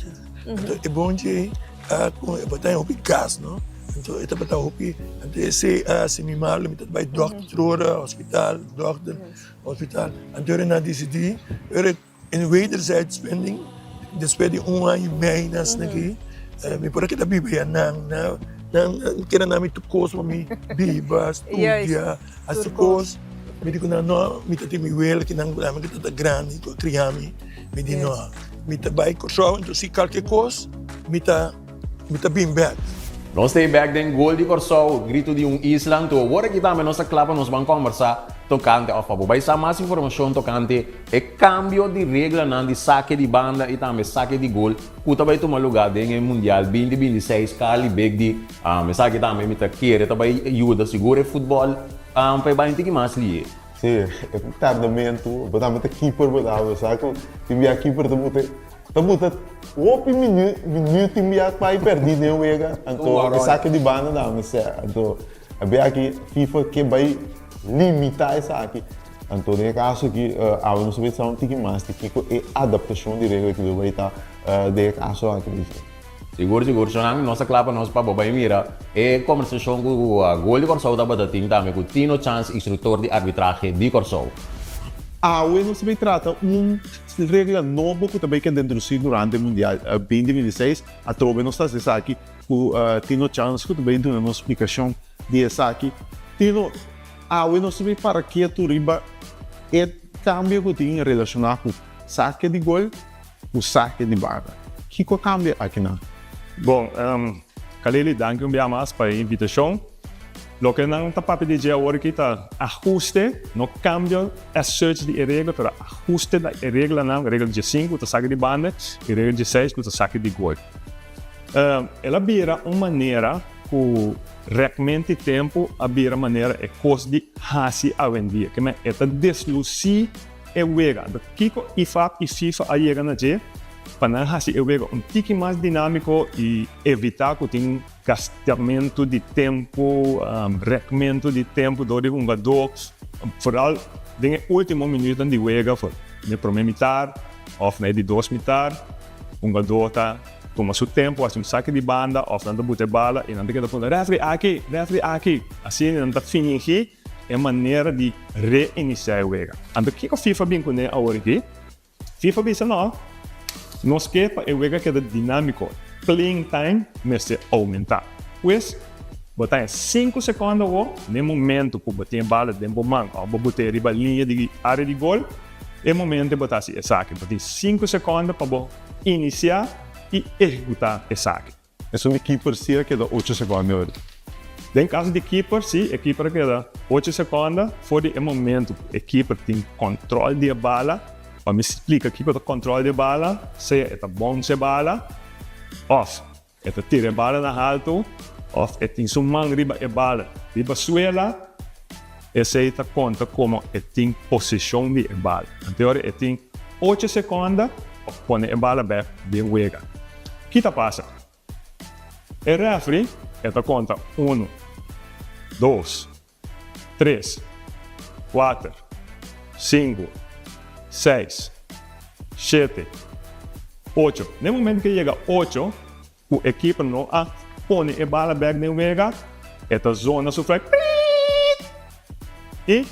Anto e bonchi ei a kon e bata hopi gas no anto e tabata hopi anto esei a hasi mi malu mi tabata bai dòkter tur ora hospital dòkter hospital anto ora nan a disidí ora in wederzijds binding despues di un aña i mei nan asina aki mi por a keda biba ya nan nan nan keda nan mi tur kos pa mi biba studia hasi tur kos mi di ku nan no mi ta tin mi wela kinan ku ami ku ta grandi ku a kria mi. Mi di no, mi ta bai Kòrsou, enton si kalke kos mi ta mi ta bin bèk. Nos ta e bèk den Gol di Kòrsou, Gritu di un Isla. Anto awor aki tambe nos ta kla pa nos ban kòmbersá tokante òf pa bo bai sa mas informashon tokante e kambio di reglanan di sake di banda i tambe sake di gol ku ta bai tuma lugá den e Mundial 2026 Carly Big di esaki tambe mi ta kere ta bai yuda sigur e futbòl pa e bai un tiki mas lihe. Sí, e tardamentu, bo tambe ta keeper bo ta, sa ku tin bia keeper ta buta, ta buta hopi minuut, minuut tin bia pa e pèrdí den wega, anto esaki di banda tambe sea, anto a bia aki FIFA ke bai limitá esaki, anto den e kaso aki awe nos ta bai sa un tiki mas di kiko e adaptashon di regla ki lo bai ta den e kaso aki. Sigur sigur shonnan nos ta kla pa nos pa bo bai mira e kombersashon ku Gol di Kòrsou tabata tin tambe ku Tino Chans instruktor di arbitrahe di Kòrsou. Awe nos ta bai trata un regla nobo ku ta bai keda introdusí durante Mundial 2026. Atrobe nos ta hasi esaki ku Tino Chans ku ta bai duna nos splikashon di esaki. Tino, awe nos ta bai para ketu riba e kambio ku tin relashoná ku sake di gol. Ku sake di barba. Kiko a kambia akinan? Bon, Kalili, danki un bia mas pa e invitashon. Loke nan ta papia di dje awor aki ta ahuste, no kambio as such di e regla, pero ahuste na e reglanan, regla diesinku ku ta saki di banda i regla dieseis ku ta saki di gol. El a bira un manera ku rekmenti tempu a bira manera e kos di hasi awendia. Ke men e ta deslusí. E wega. Anto kiko IFAB i FIFA a yega na dje pa nan hasi e wega un tiki mas dinamiko i evita ku tin. Gastamentu di tempu, rekmentu di tempu dor di hungadó, foral den e último minuutnan di wega, for na e promé mitar òf na e di dos mitar, hungadó ta tuma su tempu, hasi un saki di banda òf nan ta buta e bala i nan ta keda puntra, Refri aki! Refri aki! Asina nan ta fingí e manera di reinisiá e wega. Anto kiko FIFA bin kuné awor aki? FIFA bisa no, nos ke pa e wega keda dinámiko, playing time mester oumentá. Pues, bo ta haña sinku sekònde awor, na e momento ku bo tin e bala den bo man òf bo bot'é riba liña di área di gol, e momento bo ta hasi esaki. Bo tin sinku sekònde pa bo inisiá i ehekutá esaki. Esun di keeper si a keda ocho seconde ori. Den caso di keeper si e keeper a keda ocho seconde for di e momento cu e keeper tin control di e bala. Pa mi splica kico ta control di e bala, sea e ta bounce e bala of e ta tira e bala na halto of e tin su man riba e bala riba suela, esey ta conta como e tin posicion di e bala. Anto ora e tin ocho seconde pa pone e bala bek den wega. Ki ta pasa? E refri e ta konta unu, dos, tres, kuater, sinku, seis, shete, ocho. Na e momento ku e yega ocho, ku e keeper no a pone e bala bek den wega, e ta zona su fluit, priit! I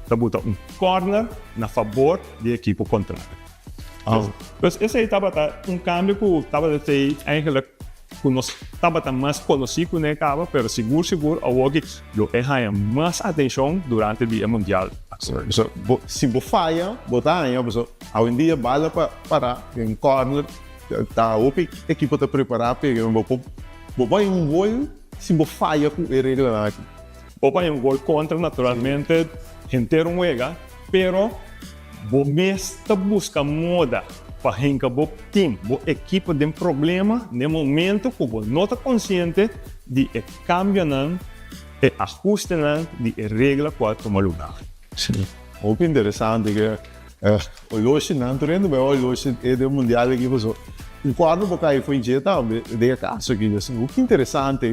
ta buta un kòrner na fabor di e ekipo kontrario. Pues esei tabata un cambio cu tabata tei eigenlijk cu nos tabata mas conoci cune caba, pero sigur sigur awoki lo e haya mas atencion durante di e mundial. So, bo, si bo faya, bo ta haya, pasobra awendia bala pa para den corner, ta hopi ekipo ta prepara p'e, bo por, bo por haya un gol si bo faya cu e reglanan aki. Bo por haya un gol contra naturalmente henter un wega, pero. Bo mes ta buska moda pa hinka bo team, bo ekipo den problema den momento ku bo no ta konsiente di e kambionan, e ahustenan di e regla ku a tuma lugar. Sí, hopi interesante ke oloshinan tur hende bai oloshi e den mundial aki pasobra un kuadro bo kai fo'i dje tambe den e kaso aki. Hopi interesante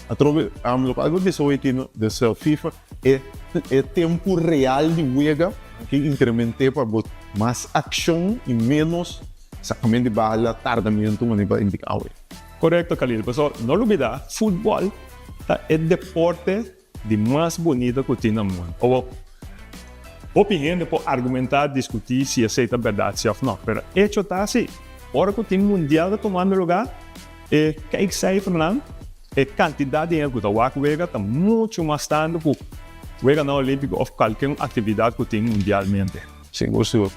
atrobe lokual bo bisa hoy tino des FIFA. E e tempu real di wega ke incrementé pa bo mas accion y menos sacamento di bala, tardamento manera pa indica awe. Correcto Khalil, pasobra no lubida futbol ta e deporte di mas bunita cu tin na mundo. Owo hopi hende por argumenta, discuti si esey ta berdad si of no, pero hecho ta si ora cu tin mundial ta tumando lugar e kijkcijfernan, E kantidat di hende ku ta wak wega ta muchu mas tantu ku Weganan Olímpiko òf kualke un aktividat ku tin mundialmente. Sigur sigur.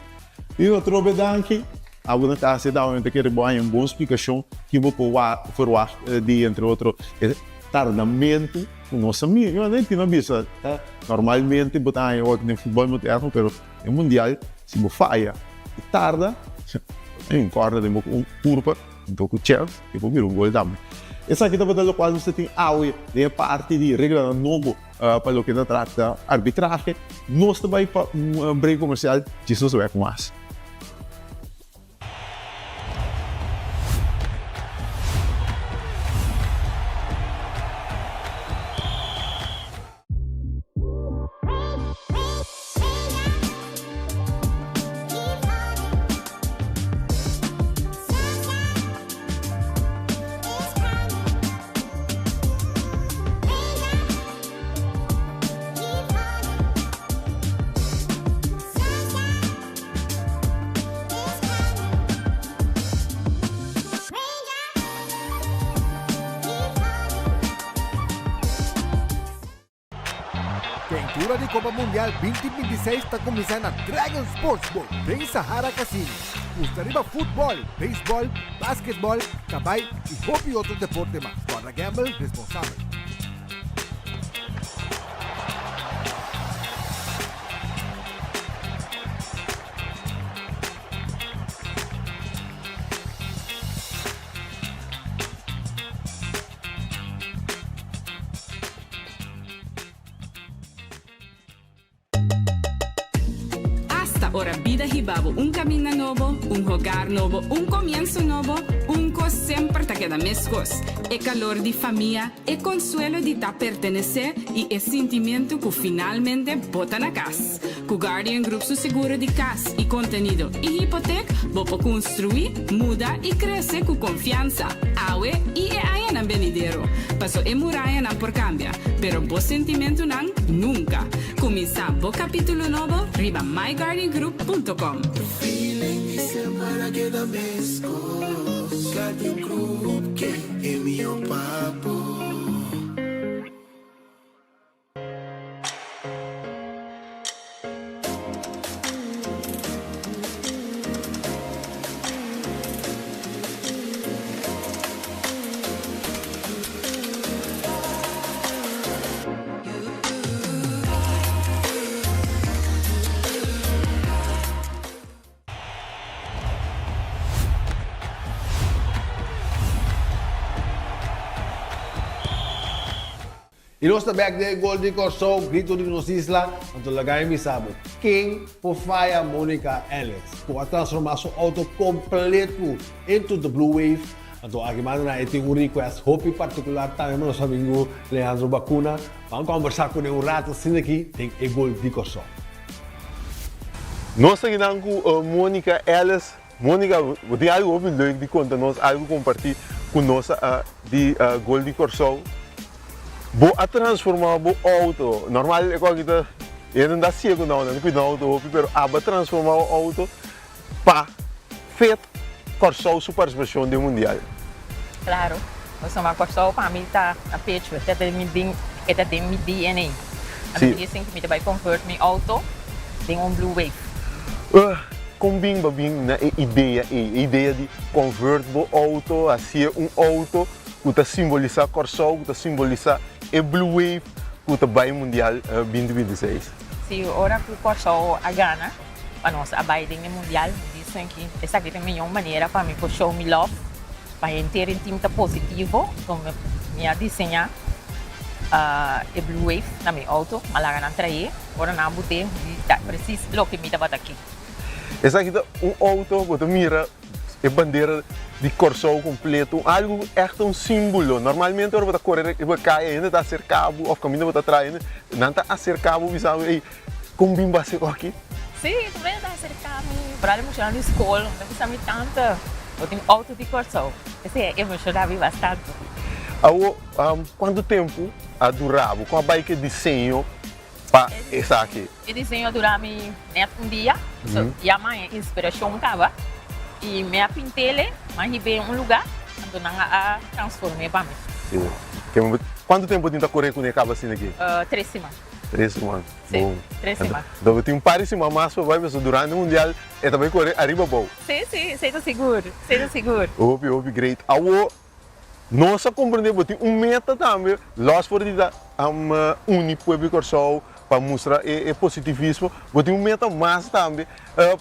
I otro be danki. Abo na kas e dawamente ta kere bo haña un bon splikashon ki bo por verwagt di entre otro e tardamentu ku nos a mira. Yo tin a bisa ta normalmente bo ta haña wak den futbòl moderno pero den mundial si bo faya i tarda bo ta haña un kòrda den bo kurpa. Anto ku chèns e por bira un gol tambe. Esaki tabata lokual nos ta tin awe den e parti di reglanan nobo pa loke ta trata arbitrahe. Nos ta bai pa un break komersial, djis nos ta bai ku mas. Keintura di Kopa Mundial 2026 ta kuminsá na Dragon Sportsbook den Sahara Casino. Pusta riba futbòl, beisbòl, basketbòl, kabai i hopi otro deporte mas. Kòrda gamble responsabel. Asta. ora bida hiba bo un kaminda nobo, un hogar nobo, un komienso nobo, un kos semper ta keda meskos, e kalor di famia, e konsuelo di ta pertenesé i e sintimentu ku finalmente bo ta na kas. Ku Guardian Group su seguro di kas i kontenido i hipotek, bo por konstruí, muda i krese ku konfiansa, awe i e añanan benidero. Paso e murayanan por kambia, pero bo sentimentunan nunka. Kuminsá bo kapítulo nobo riba myguardiangroup punto com. Feeling di semper a keda meskos Guardian Group ke e mihó pa bo. I nos ta bek den e gol di Kòrsou, Grito di nos isla, anto laga mi bisa bo, ken por faya Monica Ellis, ku a transformá su outo kompletu into the Blue Wave? Anto aki manda nan e tin un request hopi partikular tambe pa nos amigu Leandro Bacuna, ban kòmbersá kuné un rato asina aki den e gol di Kòrsou. Nos ta kinan ku Monica Ellis. Monica, bo tin algu hopi leuk di konta nos, algu kompartí ku nos di Gol di Kòrsou. Bo a transformá bo outo, normal e kòki ta hende no ta hasié ku nan, nan ta kuida nan outo hopi, pero abo a transformá bo outo pa fit Kòrsou su partisipashon den mundial. Claro, pasobra Kòrsou pa mi ta na pecho, e ta den mi e ta den mi DNA. A mi dicen cu mi ta bay convert mi auto den un Blue Wave. Uh, con bin bo bin na e idea ey? E idea di convert bo auto, hacié un auto cu ta simbolisa Kòrsou, cu ta simbolisa e Blue Wave cu ta bay mundial 2026. Si, ora cu Kòrsou a gana, Pa nos a bai den e mundial, mi dicen ki esaki ta e miyon manera pa mi por show mi love pa henter e team ta positivo. Enton mi a diseña e blue wave na mi auto, mi a laga nan trae, ora nan a bute mi di ta precies loke mi tabata ke. Esaki ta un auto bo ta mira e bandera di Kòrsou kompleto, un algu ku ègt ta un símbolo. Normalmente ora bo ta kore riba kaya hende ta aserká bo òf kaminda bo ta traha hende nan ta aserká bo bisa bo ey Kon bin base oki? Sí, tur hende ta aserká mi, foral e muchanan di skol, mi ta bisa mi tanta, bo tin outo di Kòrsou. Esei a emoshoná mi bastante. Awo, kuantu tempu a dura bo? Kon a bai ku e diseño pa esaki? E diseño a dura mi nèt un dia, so ya maña inspirashon kaba i mi a pint'el, mi a hib'é un lugá, anto nan a transform'é pa mi. Sí. Kuantu tempu bo tin ta kore kuné kaba asina aki? Tres siman. Tres siman. Sí, Bon. tres siman. Anto bo tin un par di siman mas pa bai pasobra durante mundial e ta bai kore ariba abou. Sí, sí, esei ta sigur, esei ta sigur. Hopi, hopi great. Awo nos a komprende bo tin un meta tambe, los for di ta uni pueblo di Kòrsou pa mustra e positivismo, bo tin un meta mas tambe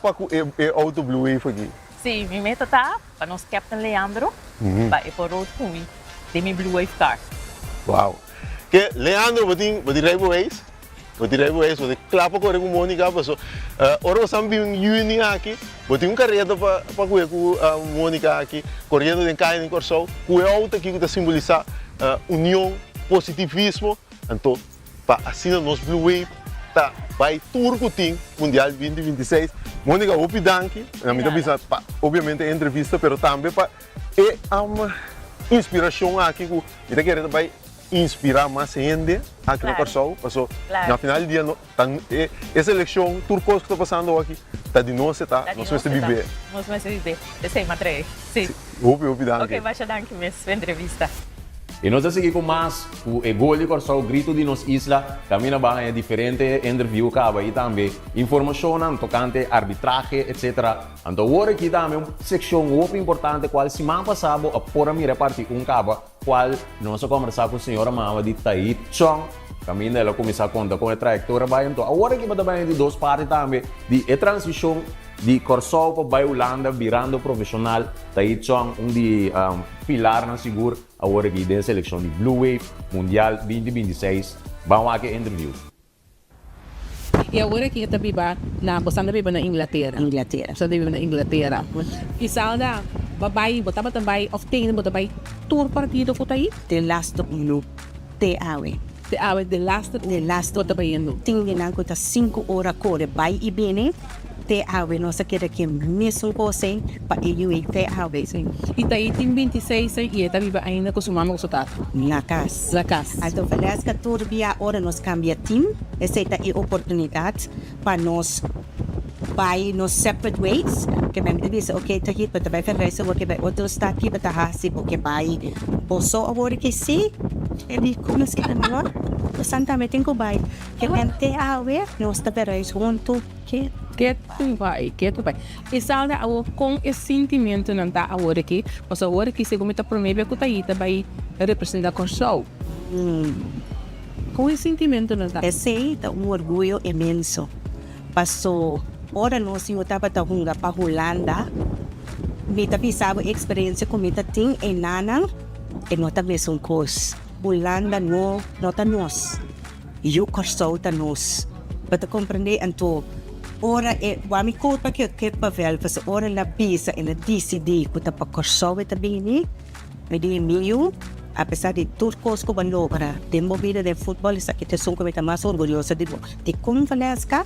pa ku e auto Blue Wave aki. Sí, mi meta ta pa nos Captain Leandro pa e por road ku mi den mi Blue Wave car. Wow. Ke Leandro bo tin bo tin rijbewijs? Bo tin rijbewijs bo tin kla pa kore ku Monica paso ora bo san bin juni aki bo tin un kareta pa pa kue ku Monica aki koriendo den kaya den Kòrsou ku e outo aki ku ta simbolisá union, positivismo anto pa asina nos Blue Wave ta bai tur ku tin Mundial 2026. Monica hopi danki mi ta bisa pa obviamente e entrevista pero tambe pa e inspirashon aki ku mi ta kere ta bai inspirá mas hende aki na Kòrsou paso na final di dia no ta e selekshon tur kos ku ta pasando aki ta di nos e ta nos mester bib'é. Nos mester bib'é esei m'a trae si. Hopi hopi danki. Ok masha danki mes p'e entrevista. I nos ta sigui ku mas ku e gol di Kòrsou Gritu di nos isla kaminda bo a haña diferente interview kaba i tambe informashonnan tokante arbitrahe etcetera. Anto awor aki tambe un sekshon hopi importante kual siman pasá bo a por a mira e parti un kaba kual nos a kombersá ku señora mama di Tahit Chong kaminda el a kuminsá konta kon e trayektoria bai. Anto awor aki bo ta bai di dos parti tambe di e transishon di Kòrsou pa bai Hulanda birando profeshonal. Tahit Chong un di pilarnan sigur awor aki den selekshon di Blue Wave Mundial 2026. Ban wak e interview. I awor aki e ta biba na, bo sa ta biba na Inglatera. Inglatera. Bo sa ta biba na Inglatera. I Salda, bo a bai, bo tabata bai of tende bo ta bai tur partido ku ta ei? Te lastu unu te awe. Te awe de laste De laste bo ta bayendo. Tin di nan ku ta sinku ora kore bai i bini, te awe nos a keda ku e mesun kos ei pa e yu ei te awe. Sí. I ta ei tin bintiseis ei i e ta biba ainda ku su mama ku su tata. Na kas. Na kas. Anto Valeska tur bia ora nos kambia tim, esei ta e oportunidat pa nos bai nos separate ways, ke men ta bisa ok Tahit bo ta bai Ferreira bo ke bai otro stad ki bo ta hasi bo ke bai bo so awor ke si e di ku nos keda mihor bosan tambe tin ku bai ke men te awe nos ta verhuis huntu ke Ketu bai ketu bai e salda awor kon e sintimentunan ta awor aki pasobra awor aki segun mi ta prome bia ku Tahit ta bai representa Kòrsou. Kon e sintimentunan ta? Esei ta un orguyo inmenso, paso ora nos yu tabata hunga pa Hulanda, mi ta bisa bo e eksperensia ku mi ta tin enanan e no ta mesun kos. Hulanda no no ta nos, yu Kòrsou ta nos. Bo ta komprendé? Anto ora e wak mi kulpa ke Kippenvel, paso ora el a bisa, el a disidí ku ta pa Kòrsou e ta bini, Mi di mi yu, apesar di tur kos ku bo a logra den bo bida den futbòl, esaki ta esun ku mi ta mas orguyoso di bo. Dikon Valeska?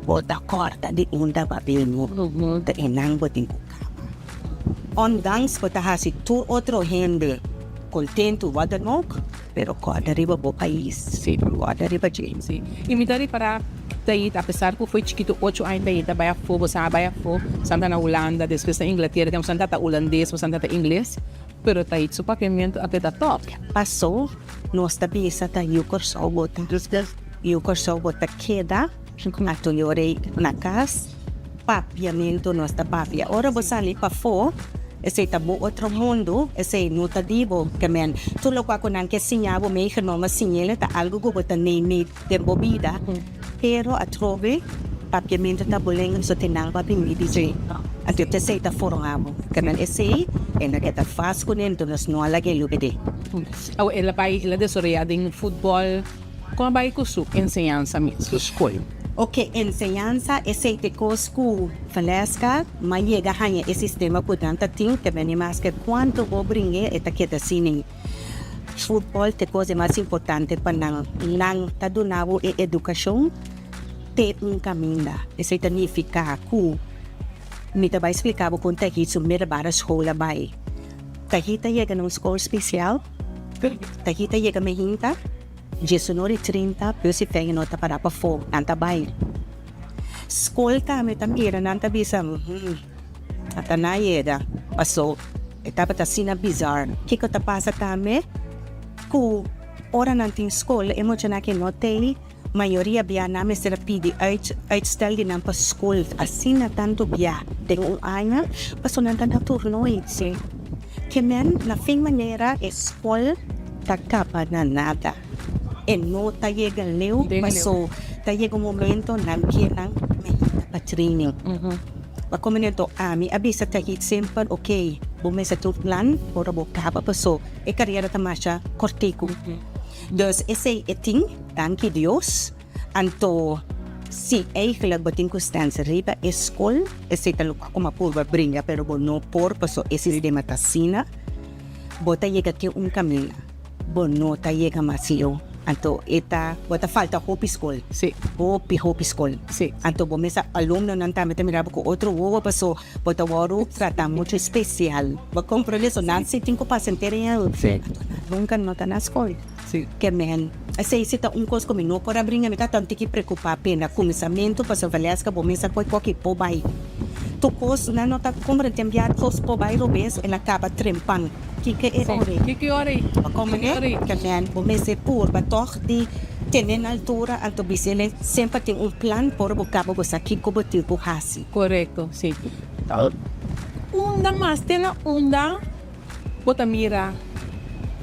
Bo ta kòrda di unda bo a bini, ta einan bo tin ku kaba. Ondanks bo ta hasi tur otro hende kontentu, wat dan ook, pero kòrda riba bo pais, kòrda riba dje. Sí, i mi ta ripará Tait, apesar ku foi chikitu ocho aña Tait a bai afó, bo sa a bai afó, san ta na Hulanda, despues na Inglatera, tempu san ta ta hulandes, bo san ta ta ingles, pero Tait su papiamentu a keda tòp. Pasó nos ta bisa ta yu Kòrsou bo ta, yu Kòrsou bo ta keda, anto yo rei na kas, papiamentu nos ta papia. Ora bo sali pafó, esei ta bo otro mundu, esei no ta di bo, ke men tur lokual ku nan ke siña bo, meegenomen siñ'el ta algu ku bo ta neim'é. Den bo bida, pero atrobe papiamentu ta bo lenga so te nan pa bini di dje. Anto esei ta forma bo. Kemen esei e no keda fas kuné, anto nos no a lag'é lubid'é. Awe el a bai, el a desaroyá den futbòl. Kon a bai ku su enseñansa mes, su skol? Oke, enseñansa esei ta e kos ku Valeska m'a yega haña e sistema ku nan ta tin, te bini maske kuantu bo bring'é e ta keda asina. Futbol ta e kos di mas importante pa nan. Nan ta duna bo e edukashon te un kaminda. Esei ta nifiká ku mi ta bai splika bo kon Tahit su middelbare school a bai. Tahit ta yega na un skol spesial. Tahit ta yega mehinta diesunor i trinta, bus i Feyenoord ta pará pafó, nan ta bai. Skol tambe ta mira nan ta bisa, Hum. Ata nan yega, paso e tabata asina bizar. Kiko ta pasa tambe ku ora nan tin skol e muchanan ke no tei, mayoria bia nan mester a pidi uitstel di nan pa skol asina tantu bia den un aña paso nan ta na toernooi. Ke men na fin manera e skol ta kaba na nada. E no ta yega leu paso ta yega un momento nan ke nan mehita pa training. Pa kominento ami a bisa Tahit semper ok bo mester tin un plan ora bo kaba paso e karera ta masha kortiku. Dus esei e tin, danki Dios. Anto si eigenlijk bo tin ku stens riba e skol esei ta loke ku mi a purba bringa pero bo no por paso e sistema ta asina bo ta yega tin un kaminda. Bo no ta yega mas leu. Anto e ta, bo ta falta hopi skol. Sí. Hopi, hopi skol. Sí. Anto bo mester alumnonan tambe ta mira bo ku otro wowo paso bo ta wòrdu tratá muchu spesial. Bo komprendé? So nan si tin ku pasa henter e aña. Sí. Anto nan nunka no ta na skol. Sí. Ke men, esei si ta un kos ku mi no por a bringa, mi ta un tiki preokupá p'e na kuminsamentu pasobra Valeska bo mester koe koki por bai. Tur kos nan no ta komprendé, tin bia kos por bai robes, el a kaba trempan. Kiko e ora ei? Kiko e ora ei? Bo komprendé? Ke men bo mester purba tòg di tene na altura, anto bis'el semper tin un plan por bo kaba bo sa kiko bo tin ku hasi. Korekto, si. Unda mas te na unda bo ta mira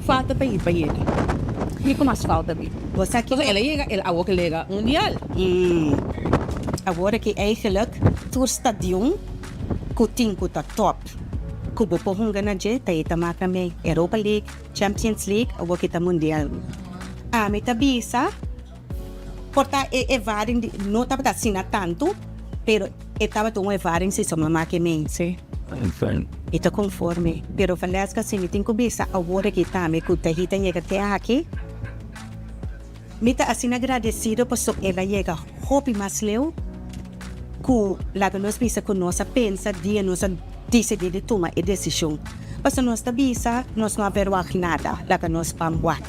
falta ta pa yega? Kiko mas falta bi? Bo sa kiko? Pasobra el a yega, el awor ke lega mundial. Awor aki eigenlijk tur stadion ku tin ku ta top. Ku bo por hunga na dje ta e ta maka mei Europa League, Champions League awor ki ta Mundial. Ami ta bisa. Por ta e ervaring di no tabata asina tantu, pero e tabata un ervaring si su mama ke mei. Sí. Mi ta konforme. Pero Valeska si mi tin ku bisa awor aki tambe ku Tahita yega te aki, mi ta asina agradesido paso el a yega hopi mas leu ku laga nos bisa ku nos a pensa dia nos a disidí di tuma e desishon. Paso nos ta bisa nos no a verwagt nada, laga nos ban wak.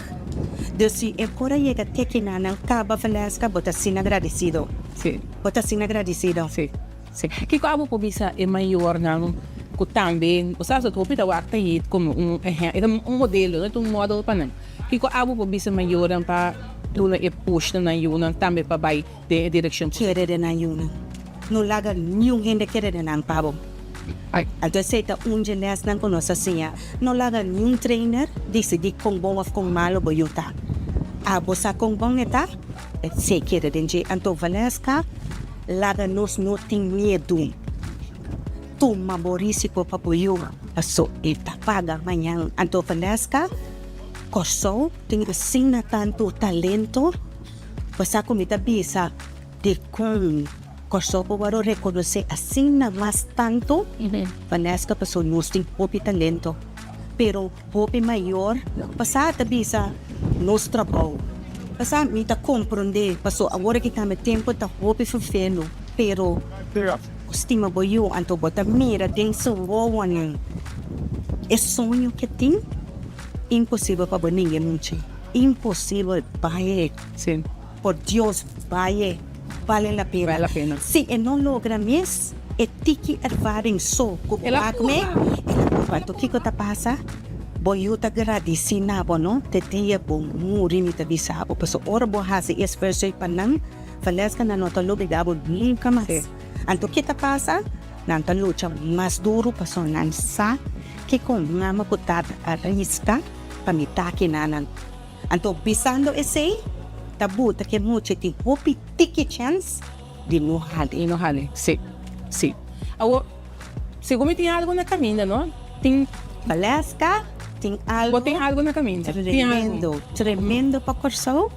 Dus si e por a yega te kinanan kaba Valeska bo ta asina agradesido. Sí. Bo ta asina agradesido. Sí. Sí. Kiko abo por bisa e mayornan ku tambe, bo sa hopi ta wak ta hit komo un ehèmpel, e ta un modelo, no? E ta un model pa nan. Kiko abo por bisa mayornan pa duna e push na nan yunan tambe pa bai den e direkshon? Kere den nan yunan. No laga niun hende kere den nan pa bo. Anto esei ta un dje lèsnan ku nos a siña. No laga niun trainer disidí kon bon òf kon malu bo yu ta. Abo sa kon bon e ta? Esei kere den dje. Anto Valeska, laga nos no tin miedu. Tuma bo risiko pa bo yu, paso e ta paga mañan. Anto Valeska, Kòrsou tin asina tantu talento, bo sa ku mi ta bisa dikon Kòrsou por wòrdu rekonosé asina mas tantu? Valeska, paso nos tin hopi talento, pero Hopi mayor pasá ta bisa nos trabou. Pasá mi ta komprondé paso awor aki tambe tempu ta hopi ferfelu, pero bo stima bo yu anto bo ta mira den su wowonan e soño ke tin, imposibel pa bo ninga e mucha, imposibel bai. Por Dios baye bale la pena. Bale la pena. Si e no logra mes e tiki ervaring so ku bo wak me, el a proba. Anto kiko ta pasa? Bo yu ta gradisi na bo no te dia bo muri mi ta bisa bo. Pasobra ora bo hasi e esfuerso ei pa nan, Valeska nan no ta lubida bo nunka mas. Anto ke ta pasa? Nan ta lucha mas duru pasobra nan sa kiko mama ku tata a riska pa mi ta aki na nan. Anto bisando esey ta buta ke mucha tin hopi tiki chens di no hali. Di no hali, si, si. Awor, segun mi tin algo na caminda, no? Tin. Valeska, tin algo. Bo tin algo na caminda. Tin algo. Tremendo, tremendo pa Corsou.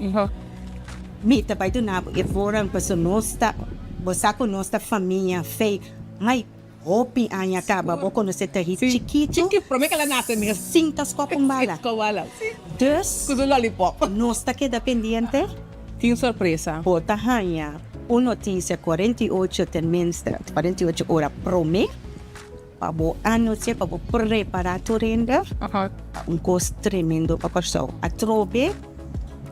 Mi ta bay duna bo e voorrang pasobra nos ta, bo sa cu nos ta famia fey. Mai. Hopi aña caba bo conoce Tahit chikitu sin ta scop un bala. Dus nos ta keda pendiente. Bo ta haña un noticia 48 tenminste 48 ora prome pa bo anuncia pa bo prepara tur hende pa un cos tremendo pa Corsou. Atrobe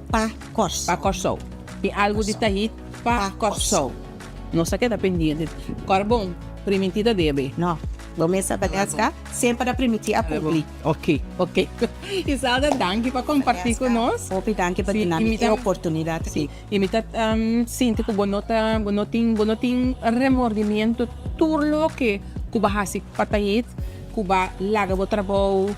pa Corsou. Pa Corsou. Tin algo di Tahit pa Corsou. Nos ta keda pendiente. Kòrda bon, primintí ta debe. No, bo mes a Valeska semper a primintí a kumpli. Ok, ok. Isalda, danki pa kompartí ku nos. Hopi danki pa duna mi e oportunidat aki. I mi ta sinti ku bo no ta, bo no tin, bo no tin remordimiento tur loke ku bo a hasi pa Tayit, ku bo a laga bo trabou,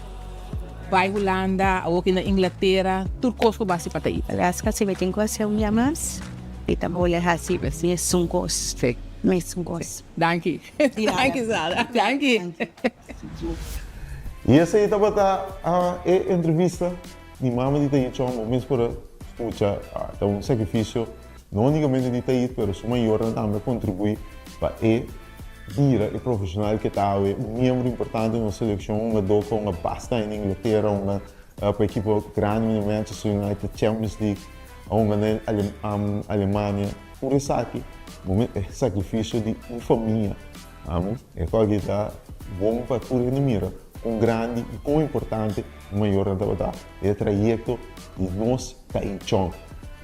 bai Hulanda, awor ki na Inglatera, tur kos ku bo a hasi pa Tayit. Valeska, si mi tin ku hasi un dia mas. Mi ta bole hasi mesun kos. Mesun kos. Danki. Danki Sara. Danki. I esei tabata e entrevista di mama di Tayit Chong. Bo mes por a skucha ta un sakrifisio no unikamente di Tayit pero su mayornan tambe a kontribuí pa e bira e profeshonal ke ta awe, un miembro importante di nos selekshon, un hungadó ku a hunga basta aña na Inglatera, hunga pa ekipo grandi manera Manchester United, Champions League. A hunga na Alemania. Tur esaki e sakrifisio di un famia. Amo e kòke ta bon pa tur hende mira kon grandi i kon importante e mayornan tabata den e trayekto di nos ta hinchon.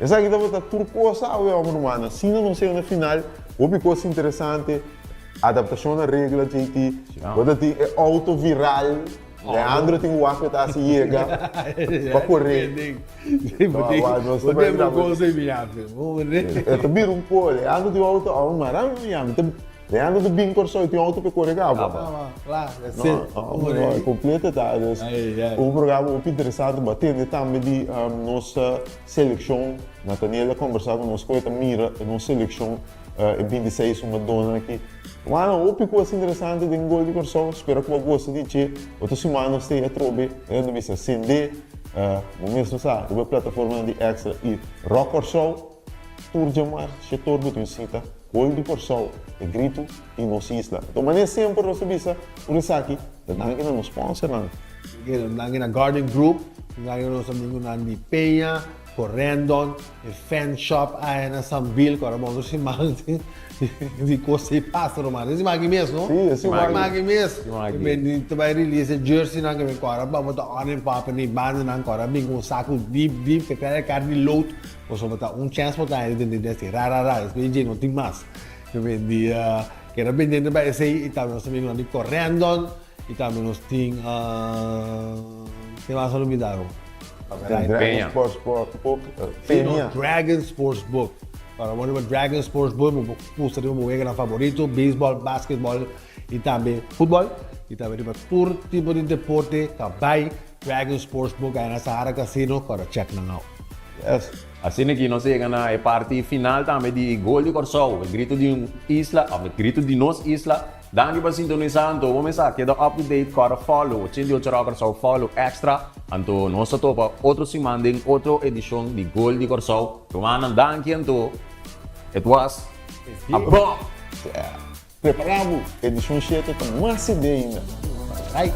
Esaki tabata tur kos awe hòmber rumannan. Asina nos yega na final. Hopi kos interesante, adaptashon na regla JT. Bo ta tin e outo viral. Leandro tin wak ku ta hasi yega pa kore. E ta bira un po. Leandro tin auto awe mara mi Miami. Leandro ta bin Kòrsou e tin auto pa e kore kaba. No, kompleto ta. Dus un programa hopi interesante. Bo a tende tambe di nos selekshon. Nathaniel a kombersá ku nos kon e ta mira nos selekshon e 26 hungadónan aki. Wano, hopi kos interesante den Gol di Kòrsou. Spera ku bo a gosta di dje. Otro siman nos ta ei atrobe. E ta bisa sende bo mes no sa riba e plataformanan di Extra i Rock Kòrsou. Tur djamars shetor bo tin sita Gol di Kòrsou, e gritu di nos isla. Anto manera semper nos ta bisa tur esaki ta danki na nos sponsornan. Danki na Garden Group, danki na nos amigunan di Peña, Corendon, e fan shop aya na Sambil, ku ora bo otro siman di kos ei pasa ruman. E siman aki mes no? Sí, e siman aki. Siman aki mes. Mi ta bai release e jerseynan ku mi kòrda pa bo ta on en poppin e bandanan kòrda bin ku un saku deep deep ke credit card di load pasobra ta un chance bo ta haña di tende desti ra ra ra despues dje no tin mas. Mi di keda pendiente pa esei i tambe nos ta bin ku nan di Corendon. I tambe nos tin ke mas a lubida ro? Dragon Sports Book. Peña. Dragon Sports Book. Para bo riba Dragon Sports Book bo por pusta riba bo weganan favorito, beisbòl, basketbòl i tambe futbòl. I tambe riba tur tipo di deporte ta bai Dragon Sports Book aya na Sahara Casino kòrda check nan out. Yes. Asina ki nos yega na e parti final tambe di Gol di Kòrsou, e gritu di un isla òf e gritu di nos isla. Danki pa sintonisa anto bo mesa keda up to date kòrda follow 88 Rock Kòrsou follow extra anto nos ta topa otro siman den otro edishon di Gol di Kòrsou rumannan danki anto it was a bomb. Prepara bo, edishon shete ta mas idea ainda. Alright.